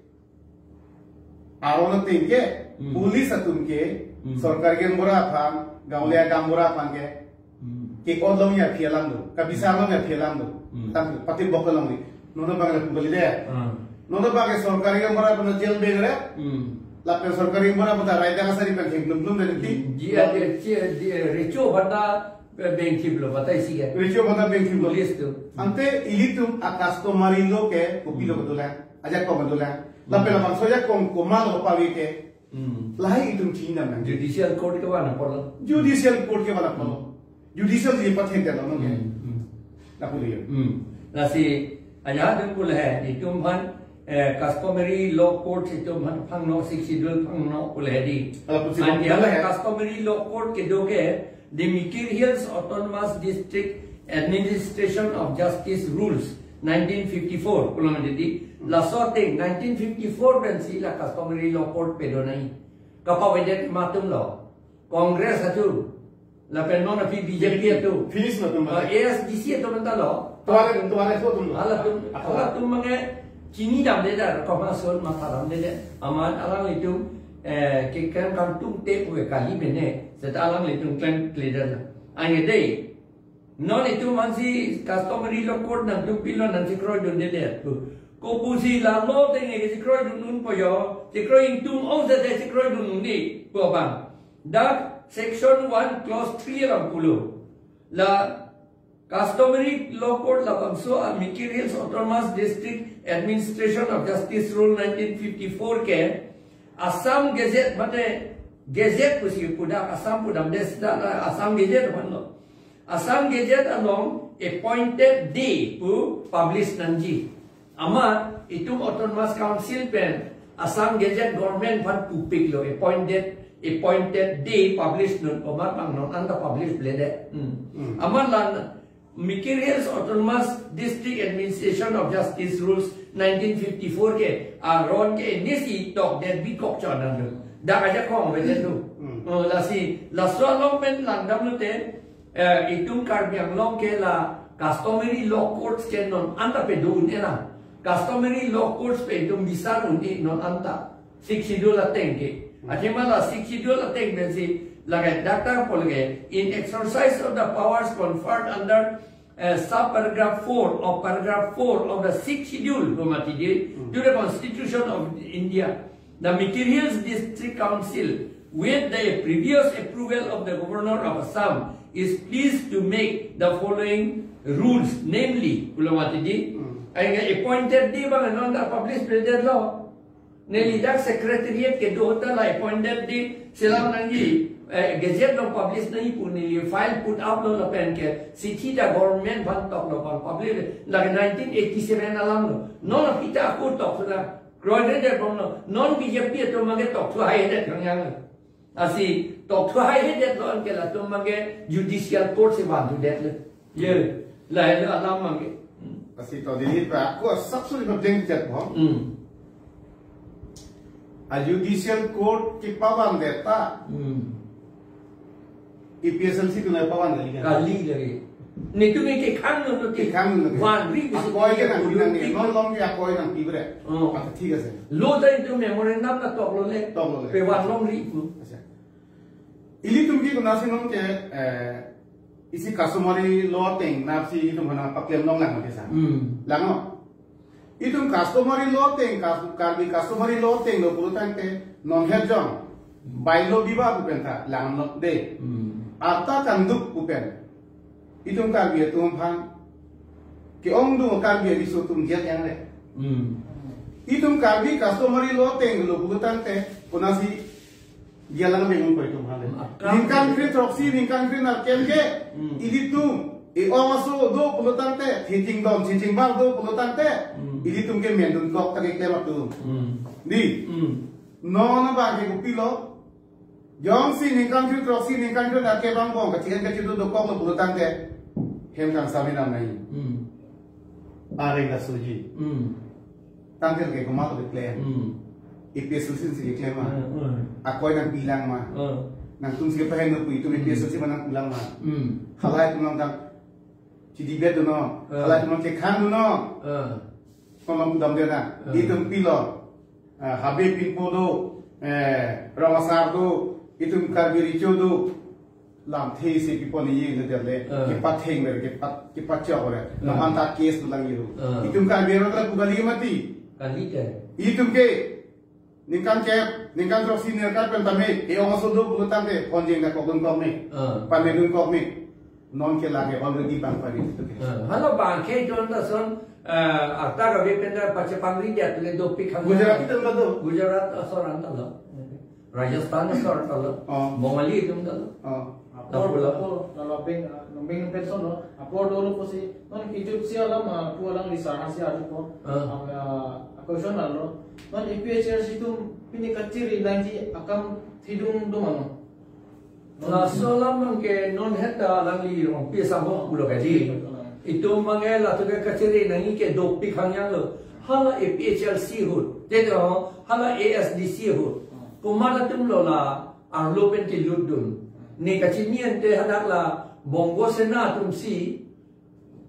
Aron ateng ke Hmm. police atum ke Hmm. sorkari gaonbura aphan, gaonliya gaonbura aphan ke Hmm. ke-ot longji aphi alam do, kabisar longji aphi alam do. Hmm. Tang pati bok longji. Non abang lapu kali de. Hmm. Non abang ke sorkari gaonbura aphan jail beng re. Hmm. Lapen sorkari gaonbura aphan raida kasari pen heng blum blum de ti. Hmm. Ji, ji, ji, ji, recho bata, eh, beng thip lo bata isi ke. Recho bata beng thip lo. Police tu. Ante ilitum a customary law ke kopilo Hmm. kedolang. Ajakong kedolang. Lapen Hmm. labangso ajakong komat lo pave ke. Hmm. Lahai itum chinam nang. Judicial court ke mana polo? Judicial court ke mana polo? Hmm. Judicial ji pathen ke lo nong ke. Hmm. Hmm. Lapu liyo. Hmm. Lasi, aja atum pule hai, itum aphan, eh, customary law court itum aphan phangno, Sixth Schedule phangno pule hai di. Ala pusi An bang ya pule hai. Customary law court kedo ke, the Mikir Hills Autonomous District Administration of Justice Rules, nineteen fifty-four, pulo mati di. Hmm. Laso ateng, nineteen fifty-four pensi la customary law court pedonai. Kapavedet ma atum lo. Congress atum. Lapen non aphi B J P atum. Finish lo atum. Ah, A S D C atum anta lo. Tuare, tuare so atum lo. Halatum, Apa? Halatum mange chinidamde dar, komason matha damde dar. Amat alanglitum, eh, kekan kangtung te pu kali mene. Seta alanglitum klem kleder la. Ange dei. Non itum ansi customary law court nangtum pilo nangchekroidunde der. Kopusi la law ateng ke chekroidun unpo yo. Chekroi ingtung ong seta chekroidun un-e pu abang. Dak section one clause three abang pulo. La customary law court labangso a Mikir Hills Autonomous District Administration of Justice Rule nineteen fifty-four ke Assam Gazette mate Gazette pusi pudak Assam pudamde seta la Assam Gazette aphan lo. Assam Gazette along appointed day pu publish nangji. Amat itum Autonomous Council pen Assam Gazette government aphan pupik lo appointed, appointed day publish dun, komat abang non anta publish le de. Hmm. Hmm. Amat la Mikir Hills Autonomous District Administration of Justice Rules nineteen fifty-four ke aron ke nisi tokdet bikok chonang lo. Dak ajakong vedet lo. Hmm. Oh, lasi, laso along pen langdam lote, eh, itum Karbi Anglong ke la customary law courts ke non anta pedun-e lang. Customary law courts pedun bisar un-e non anta. Sixth Schedule ateng ke. Hmm. Athema la Sixth Schedule ateng pensi lake doctor pol ke, in exercise of the powers conferred under, eh, sub paragraph four of paragraph four of the Sixth Schedule, pu mati di, Hmm. to the Constitution of India. The Mikir Hills District Council, with the previous approval of the Governor of Assam, is pleased to make the following rules, namely, pulo mati di, Hmm. ai nga appointed day abang non ta publish president lo. Neli dak secretariat kedo ta la appointed day selam nangji, eh, gazette along publish nangji pu neli file put up lo lapen ke chithi ta government aphan toklo, pang publish lake nineteen eighty seven alam lo. Non aphi ta ako tok suna kroidet bomlo. Non B J P atum abangke tokthu haihedet kang yang. Lasi tokthu haihedet lo anke latum abangke judicial court si vanthudet lo. Ye, lahelo alam abangke. Lasi to Delhi pra ko sab suri no deng chat bom. Hmm. A judicial court kepavandet ta. Hmm. A P H L C atum pavan kali kan? Kali lagi. Netum ke khang no ke. Kekhang no ke. Vanri bisi akoi ke nangpi nang ne. Politik. Non along ke akoi nangpi bre. Oh. Maka thik ase. Lo ta netum memorandum ta toklo le. Toklo le. Pe vanlongri pu. Accha. Ilitum ke konatsi non ke, eh, isi customary law ateng nap si itum hana paklem longlang mati sa. Hmm. Langno. Itum customary law ateng, cus-, Karbi customary law ateng lo pulo tangte non het jong bailo biba pu pen ta langlo de. Hmm. Arta kanduk pu pen itum Karbi atum aphan ke-ongdung Karbi ariso atum jel yang le. Hmm. Itum Karbi customary law ateng lo pulo tangte konatsi jel lang meng pai itum aphan le. Hmm. Ningkan kre throksi, ningkan kre nerkep ke, hmm, ilitum e-ong aso do pulo tangte, thijing don, thijing bar do pulo tangte, hmm, ilitum ke mendunkok ta keklem atum. Hmm. Di. Hmm. Non abangke kopilo. Jongsi ningkan kre throksi, ningkan kre nerkep angbong kachinghon kachidu dokok lo pulo tangte, hem kangsam nang nai. Hmm. Areng lasoji. Hmm. Tangte ke komat keklem. Hmm. A P H L C si keklem ma. Hmm, hmm. Akoi nangpilang ma. Hmm. Nangtum si kepahen no pu itum, hmm, A P H L C ma nangpulang ma. Hmm. Halai atum nangdang chidibet do no. Hmm. Halai atum nangkekhang do no. Hmm. Komam damde na. Hmm. Itum pilo. Ah, Habe Pinpo do, eh, Rong Asar do, itum Karbi Recho do, lamthe si pipo ni ye ne derle, ah, kepatheng ber, kepat, kepachok ber, ah, naman ta case do lang iru. Ah. Itum Karbi Recho ta pu kali mati. Kali ke. Itum ke, ningkan kep, ningkan throksi nerkep pen tame, e-ong aso do pulo tangte, phone jeng ta kokdun kok me. Ah. Pamedunkok me. Non ke lake already bang pari itu ke. Eh, hala bangke jon ta son, eh, arta kave pen ta pachepangri dia tule dopik khang. Gujarat atum ta do. Gujarat asor an ta lo. Rajasthan asor ta lo. Oh. Bongali atum ta lo. Oh. Apor, apor, kalau peng, ah, nong peng pension lo. Apor dolo pusi, non kijut si alam, ah, pu alam di sana si adu po. Ah. Am, ah, question lo. Non A P H L C atum pini kachiri nangji akam thidung do mano. Laso alam abangke non het ta alangli rong pi sambo pulo kali. Itum abangke latum ke kachiri nangji ke dopik khang yang lo. Hala A P H L C ahut. Te do, hala A S D C ahut. Komat atum lo la arlo pen kelutdun. Ne kachini ante hadak la Bongo Sena atum si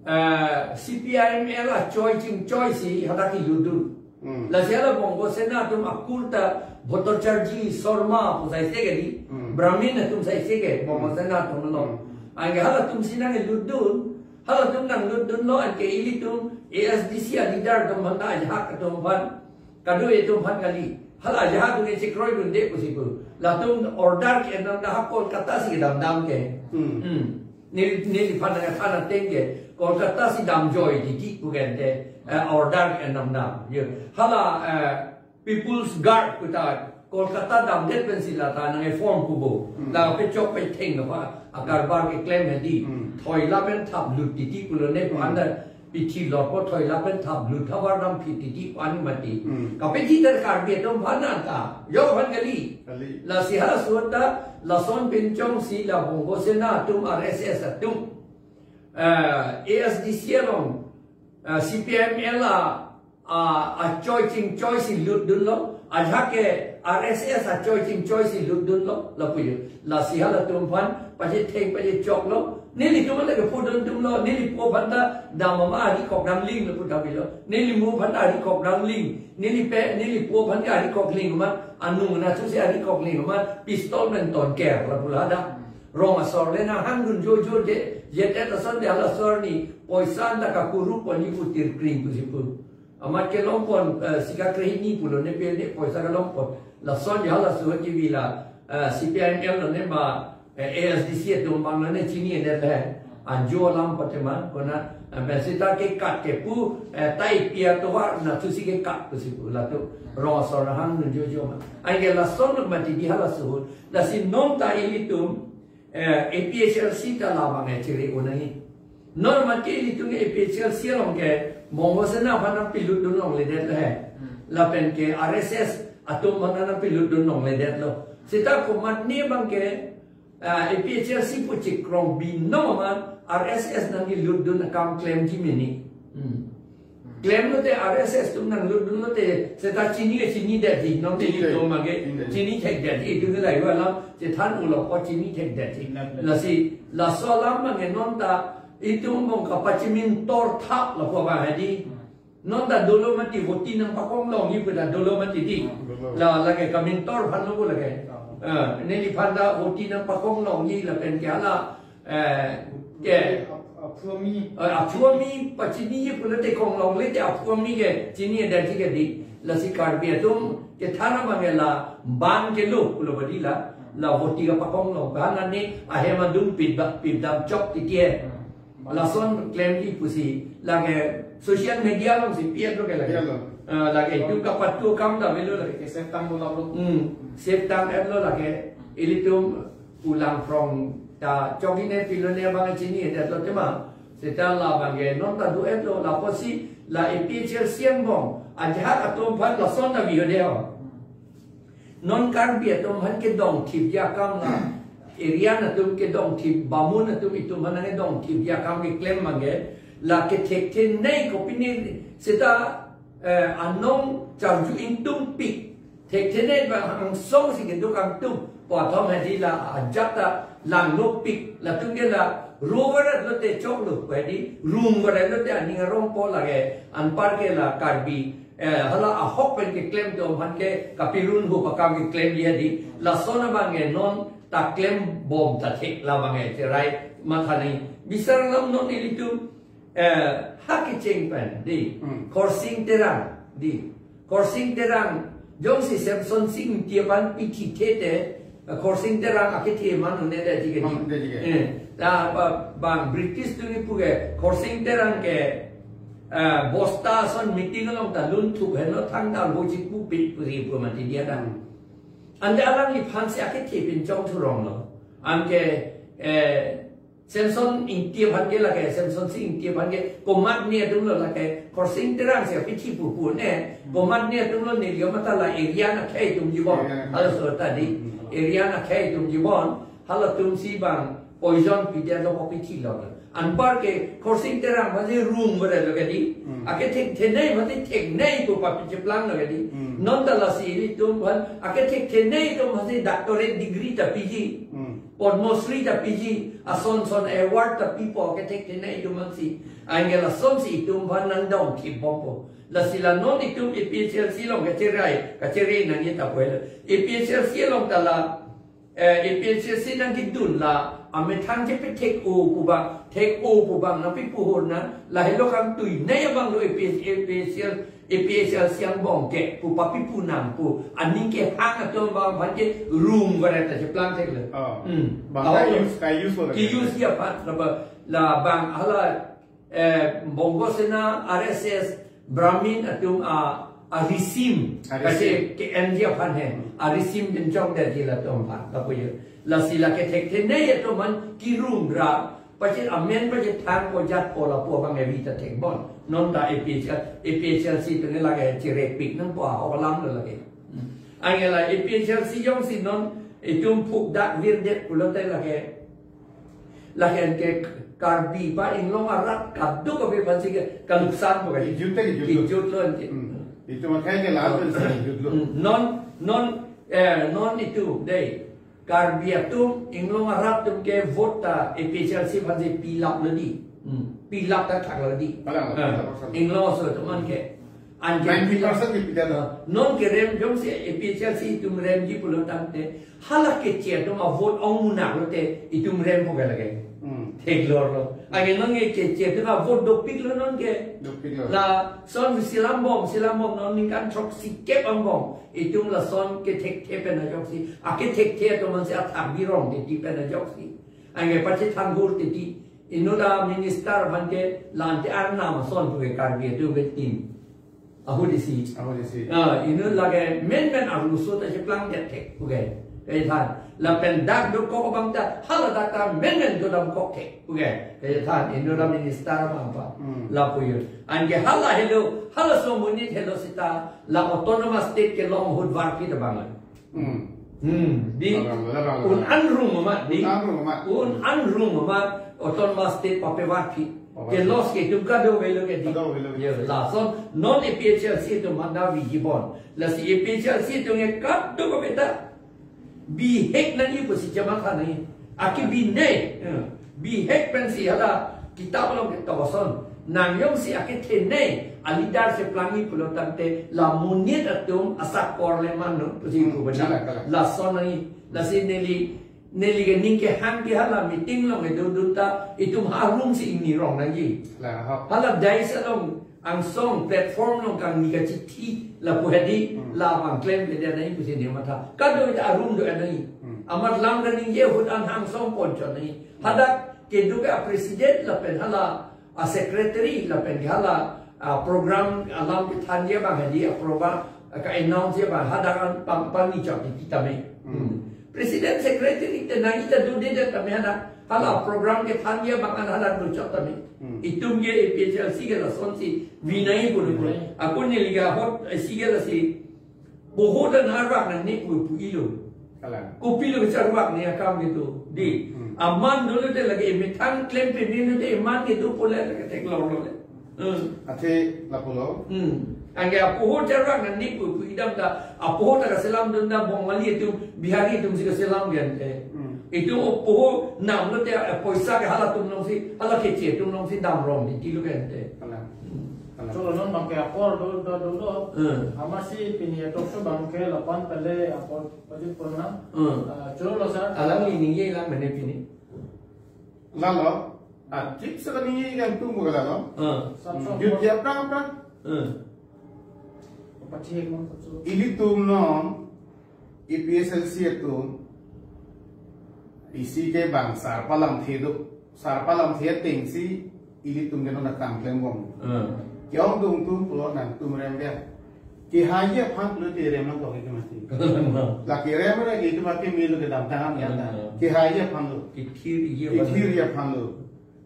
eh, C P I M L achoi chingchoi si hadak kelutdun. Hmm. Lasi hala Bongo Sena atum akur ta Bhattacharjee, Sarma pu sai se kali, hmm, Brahmin atum sai se ke, Bongo Sena atum lo. Hmm. Anke halatum si nang kelutdun, halatum nanglutdun lo, anke ilitum A S D C aleader atum aphan ta ajahak atum aphan. Kado itum aphan kali. Hala ajahak atum ke chekroidunde pusi pu. Latum order ke enam dah Kolkata si kedam dam ke. Hmm. Hmm. Neli, neliphan nang than ateng ke. Kolkata si damjoi titi pu ke ante, eh, order ke enam dam. Yo. Hala, eh, People's Guard pu ta Kolkata damdet pensi la ta nang-e-form pu bo. Hmm. La pechok petheng apa. Akarbar keklem hedi. Hmm. Thoi lapen thap lut titi pulo ne pu, hmm, anta pithi lorpo thoi lapen thap lut thavar dam phit titi pu ani mati. Hmm. Kapethi ta Karbi atum aphan anta. Yo aphan kali. Kali. Lasi halaso ahut ta lason pinchong si la Bongo Sena atum R S S atum. Eh, A S D C along, eh, C P I M L a, a, achoi chingchoi si lutdun lo, ajahak ke R S S achoi chingchoi si lutdun lo, lapu yo. Lasi halatum aphan, pachetheng pachechok lo, nelitum le kepudun atum lo, neli po aphan ta, dam ama ari kok dam ling lapu ta bilo, neli mu aphan ta ari kok dam ling, neli pe, neli po aphan ta ari kok ling ma, anung na thu si ari kok ling ma, pistol pen ton ker lapu la da. Rong asor le nang hangdun jo jo je, je te ta son de hala asor ni, poisa anta kakuru pon ni putir kring pusi pu. Amat kelong pon, eh, sika krehini pulo ne pe ne poisa kelong pon. Lason ya laso kevi la, eh, C P I M L lo ne ma, eh, A S D C atum abang lo ne chini ne le. Anjo alam patema, kona, eh, ben seta kekat ke pu, eh, tai pia tovar na tusi kekat pusi pu, latum rong asor hang nunjo jo ma. Anke lason mati di hala suhut. Lasi non ta ilitum, eh, A P H L C ta labang e chere unai. Non mati ilitum A P H L C along ke, Bongo Sena aphan nangpilutdun longledetlo he. Hmm. Lapen ke R S S atum aphan nangpilutdun longledetlo. Seta komatne abang ke, ah, A P H L C pu chekrong binong amat R S S nangkelutdun akam klemji mene. Hmm. Klemlote R S S atum nanglutdunlote seta chini ke chinidetji, non Chini. Ilitum abang ke Chini. Chinithekdetji, itum ke laiwa alam chethan ulo ko chinithekdetji. Chinidetji. Lasi, laso alam abang ke non ta itum angbong kapachimintor thap lapu abang hedi. Hmm. Non ta dolo mati voti nangpakong longji pu ta dolo mati di. Hmm, dolo. La lake kamintor aphan lo pu lake. Hmm. Eh, neliphan ta voti nangpakong longji lapen ke hala, eh, ke, Ap-, aphu ami. Eh, aphu ami pachiniji pulote kong longle te aphu ami ke chinidetji ke di. Lasi Karbi atum kethan abang ke la ban kelo pulo badi la. La voti kapakong long. Ban ani ahem adung pit ba, pit dam chok titi he. Hmm. Lason klemji pusi lake social media alongsi pietlo ke lake. Pietlo. Eh, lake itum kapatu akam ta avelo lake. Ke save tang bo laplo. Hmm, save tang-etlo lake. Ilitum pulang from ta chokine pilone abang chinidetlo tema. Seta labang ke non ta do-etlo lapusi la A P H L C angbong ajahak atum aphan lason ta biyo de ho. Non Karbi atum aphan kedongthipji akam la, Aryan atum kedongthip, Bamun atum itum aphan nangkedongthipji akam keklem abang ke, la kethekthe nei kopine seta, eh, anong charju ingtungpik, thekthe nei abang angsong si keduk angtung, pu athom hedi la ajat ta langnopik, latum ke la ro varetlote choklo, hedi rung varetlote aning arongpo lake, anpar ke la Karbi, eh, hala ahok pen keklem atum aphan ke kapirun hu pakam keklemji hedi. Lason abang ke non ta klembom ta thek labang ke cherai matha nangji. Bisar alam non ilitum, eh, ha kecheng pen di. Hmm. Khorsing Terang di. Khorsing Terang jongsi Semsonsing Ingti aphan pithithe te, eh, Khorsing Terang akethe man un'edetji ke di. Man un'edetji ke. Eh, ta ba, bang British atum kipu ke Khorsing Terang ke, eh, bosta ason meeting along ta lun thup henlo thangta ho chipu pi puri pu mati dia ta. Hmm. Ante alangliphan si akethe pinchong thurong lo. Anke, eh, Semson Ingti aphan ke lake, Semsonsing Ingti aphan ke komatne atum lo lake, Khorsing Terang si apithi pupu ne, komatne atum lo neli matha la Aryan akhei atumji bon. Aryan akhei. Halaso ta di. Hmm. Aryan akhei atumji bon. Halatum si bang poison pidetlo ko pithilo. Anpar ke Khorsing Terang aphansi rung varetlo ke di. Hmm. Akethekthe nei aphansi thek nei pu papi cheplanglo ke di. Hmm. Non ta lasi ilitum aphan akethekthe nei atum aphansi doctorate degree ta piji. Hmm. Padma Shri ta piji, ason son award ta pipo akethekthe nei atum aphansi. Anke lasonsi itum aphan nangdongthipbompo. Lasi la non itum A P H L C along kacherai, kachere nangji ta puelo. A P H L C along ta la, eh, A P H L C nangkedun la, amethang chepethek-o pu abang, thek-o pu abang nangpipuhur nang, lahelo kangtui nei abang lo A P H, A P H L, A P H L C angbong ke, pu papipu nang pu, aning kehang atum abang aphan ke rung varet ta cheplang theklo. Oh. Hmm. Bang aho ka-use, ka-use lo ke-use lagi. Dia aphan, la ba, la bang hala, eh, Bongo Sena, R S S, Brahmin atum a, a-regime, a-regime. Kasi ke-enji aphan he, hmm, a-regime pinchongdetji latum aphan, kapuyo. Lasi la kethekthe nei atum aphan kirung ra, pachin amen pachethangpo jatpo lapu abang evi ta thekbom. Non ta A P H L, A P H L C atum ke lake cherepik nangpo ahok alam lo lake. Hmm. Anke la A P H L C jongsi non itum phukdak virdet pulote lake, lake anke Karbi ba inglong arat kadokave aphansi ke kaluksanpo ke. Kejut ke, kejut. Kejutlo anke. Hmm. Itum akhei ke lahat pen kejutlo. Hmm. Non, non, eh, non itum dei. Karbi atum, inglong arat atum ke vote ta A P H L C aphansi pilaplo di. Hmm. Pilap ta thaklo di. Parang, ah, pilap persen. Inglong aso atum an ke. Anke ninety percent ke pidet. Ah, non kerem jongsi A P H L C itum remji pulo tangte, hala Keche atum avote ong munak lote itum rempo ke lake. Hmm. Theklorlo. Anke non ke Keche atum avote dopiklo non ke. Dopiklo. Lason Silambom, Silambom non ningkan throksi kep angbong. Itum lason kethekthe pen ajoksi, akethekthe atum aphansi athak birong titi pen ajoksi. Anke pachethang hur titi, Inut aminister abangke lante arnam ason puke Karbi atum ke tin. Ahut isi. Ahut isi. Ah, inut lake menmen arloso ta cheplang det thek puke. Kaithan. Lapen dak dokok abang ta hala dak ta menmen dodamkok thek puke. Kaithan. Inut aminister abang pa. Hmm. Lapu yo. Anke hala helo, halaso amonit helo seta la autonomous state kelong ahut varphit abang. Hmm. Hmm, di Labang, labang, un labang. An rung amat, di Un an rung amat. Un an rung amat, autonomous state papevarphit. Papevarphit. Ke loss ke itum kadokave lo ke di. Kadokave lo ke. Ya, lason non A P H L C atum manda viji bon. Lasi A P H L C atum ke kadokave ta bihek nangji pusi chematha nangji. Akebinei. Ya. Bihek pensi hala kitap along ketok ason. Nang jongsi akethenei, a-leader cheplangji pulo tangte, la monit atum asakor le mano, pusi Hmm, ipu bani. Kalang, kalang. Lason nangji, lasi neli, neli ke ning kehang ke hala meeting along kedodun ta, itum ha room si ingni rong nangji. Kalang, ha. Hala dais along, angsong platform along kangni kachithi, lapu hedi, Hmm. labang klemkledet nangji pusi neli matha. Kado ita a-room do nangji. Hmm. Amat lam kaningje ahut an angsong ponchot nangji. Hadak kedo ke a-president lapen hala a-secretary lapen ke hala, ah, program alam kethanji abang hedi a-program, ah, ka-announce abang hadak an pang, pangni chok titi tame. Hmm. Hmm. President secretary te nangji ta dodedet tame hadak. Hala program kethanji abang an hadak do chok tame. Hmm. Itum ke A P H L C ke lasonsi vinai pulu pulu. Vinai. Ako neli ke ahut, eh, si ke lasi Poho ta nang arvak nangne pu pu-ilo. Kalang. Kopilo kacharvak ne akam kedo. Di. Hmm. Aman dolo te lake emethang klem peme lo te eman kedo pule lake theklonglo le. Hmm. Athe lapulo. Hmm. Anke apoho charvak nangne pu pu idam ta apoho ta kaselam dun ta Bongali atum Bihari atum si kaselam gen te. Hmm. Itum apoho namlo te, eh, poisa ke halatum alongsi, hala keche atum alongsi damrong di tilo gen te. Kalang. Hmm. Kalang. Cholo non bangke apor do, do, do, do. Hmm. Amatsi pini talk show bangke lapu-an pele apor pajut purna. Hmm. Ah, cholo sir. Alangli ningje lang mane pini. Lalo, ah, thik sa kaningje nangtum ke lalo. Hmm. Sab Hmm. sab Jut pur- ya prang prang. Hmm. Pachek mo, pachek. Ilitum non, A P H L C atum, isi ke bang sarpo lamthe do, sarpo lamthe atengsi, ilitum ke non akam klengbom. Hmm. Ke-ongdung atum pulo nangtum rem dia. Kehaiye aphan pulote rem nangkok ke mati. Lake rem ra ke itum akimi lo kedamtang an ya ta. Hmm. Kehaiye aphan lo. Kethirji aphan lo. Kethirji aphan lo.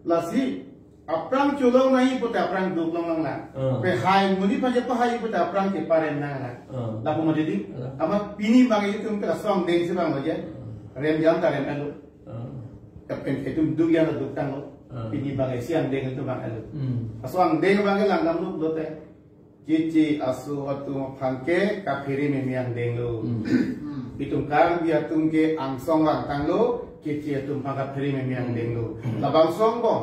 Lasi, aphrang cholong nangji pute aphrang duk longlong nang. Hmm. Pehai monit aphan chepahai pute aphrang cheparem nang nang. Hmm. Lapu mati di. Hmm. Amat pini bang itum ke lasong dengsi bang lo je. Hmm. Rem jam ta rem-et lo. Hmm. Lapen itum duk jam ta duk tanglo. Hmm. Pini bang isi angdeng itum bang-et lo. Hmm. Laso angdeng bang ke langdamlo pulote. Keche aso atum aphan ke kaphere meme angdeng lo. Hmm. Itum Karbi atum ke angsong vangtanglo, keche atum aphan kaphere meme angdeng lo. Hmm. Labang song bom.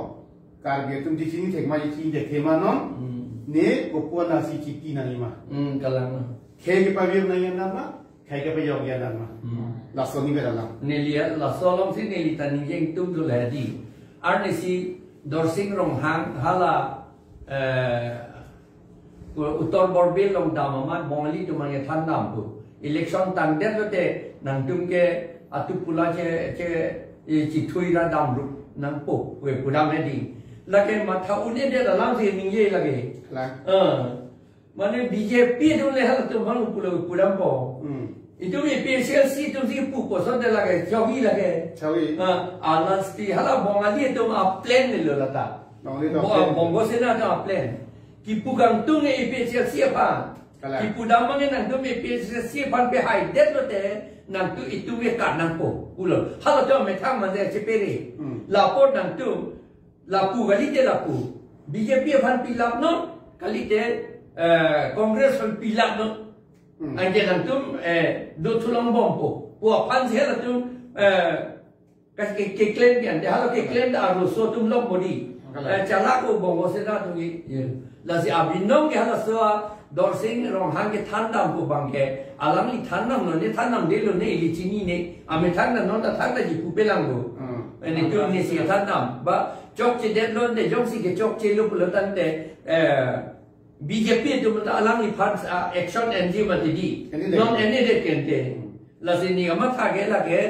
Karbi atum chechini thek ma chechini thek thema non. Hmm. Ne kopuan asi chiti nangji ma. Hmm, kalang ma. Khei kepavir nangji nang ma. Khei kepajok ya dan ma. Hmm. Laso ni beda lang. Neli ya, laso alongsi neli ta ningje ingtung dul hedi. Arnisi Dorsing Ronghang hala, eh, Uttar Borbil along dam amat Bongali atum an kethan dam pu. Election tangdet lote nangtum ke atu pula che, che, eh, chithui ra dam rup nangpo, we pudam hedi. Lake matha un-edet alamsi ningje lake. Lang. Eh. Mane B J P atum le halatum bang pulo pudampo. Hmm. Itum A P H L C atum si pu koson de lake, chawi lake. Chawi. Ha, alas ti hala Bongali atum a-plan ni lo lata. Bongali atum Bo-, a-plan. Bongo Sena atum a-plan. Kipu kangtung A P H L C aphan. Kalang. Kipu damang nangtum A P H L C aphan pehaidet lote, nangtum itum ke kan nangpo. Pulo. Halatum amethang manje chepere. Hmm. Lapu nangtum Lapu kalite lapu. B J P aphan pilap non, kalite, eh, Congress aphan pilap non. Hmm. Anke nangtum, eh, do thulong bompo. Pu aphan si halatum, eh, kas ke, keklem kian, de hala keklem ta arloso atum lok bodi. Kalang. Eh, chala ko Bongo Sena atum ke. Ye. Lasi abinong ke halaso a Dorsing Ronghang kethan dam pu bangke, alangli than dam lo ne, than dam de lo ne, ili chini ne, amethang dam non ta thang ta ji pupe lang bo. Hmm. Ene tu ne si than dam, ba, chokchedet lo ne, jongsi kechokche lo pulo tangte, eh, B J P atum ta alangliphan, ah, action enji mati di. Ene de. Non ene de kente. Hmm. Lasi ne amatha ke lake,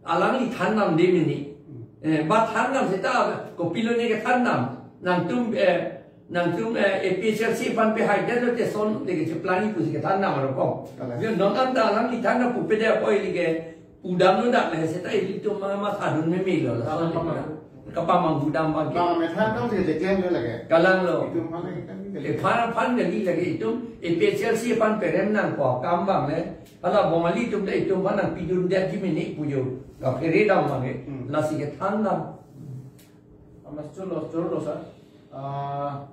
alangli than dam de mini. Hmm. Eh, ba than nam seta, kopilo ne kethan nam. Nangtum, eh, nangtum, eh, A P H L C aphan pehai det lote son de kecheplang-i pusi kethan nam aro ko. Kalang. Yo, non anta alangli than na pupe de apot ili ke pudam lo dak le seta ilitum ma, ma thadun meme lo la. Kalang, son kalang. Kapamanghu dam abang ke. Bang me than dam si keklem lo lake. Kalang lo. Itum aphan ke kan. Ephan aphan kali lake itum A P H L C aphan perem nangkok akam abang le. Hala Bongali atum le itum aphan nangpidun detji mene pu jo. Kaphere dam abang ke. Hmm. Lasi kethan dam. Amas cholo, cholo sa. Ah,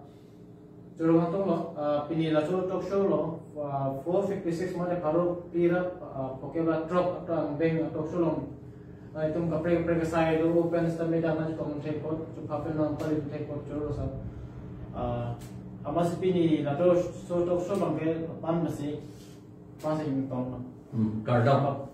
cholo hatong lo. Ah, pini laso talk show lo. Ah, four fifty-six mane pharo pirap, ah, phoke ba throk ata angbeng talk show lo. Ah, itum kaprek kaprek asai lo open stamina dam na chutong thekot, chuphapen nang pali thekot cholo sa. Ah, amas pini laso talk show abang ke pan masi, pan si tong lo. Hmm, kardom.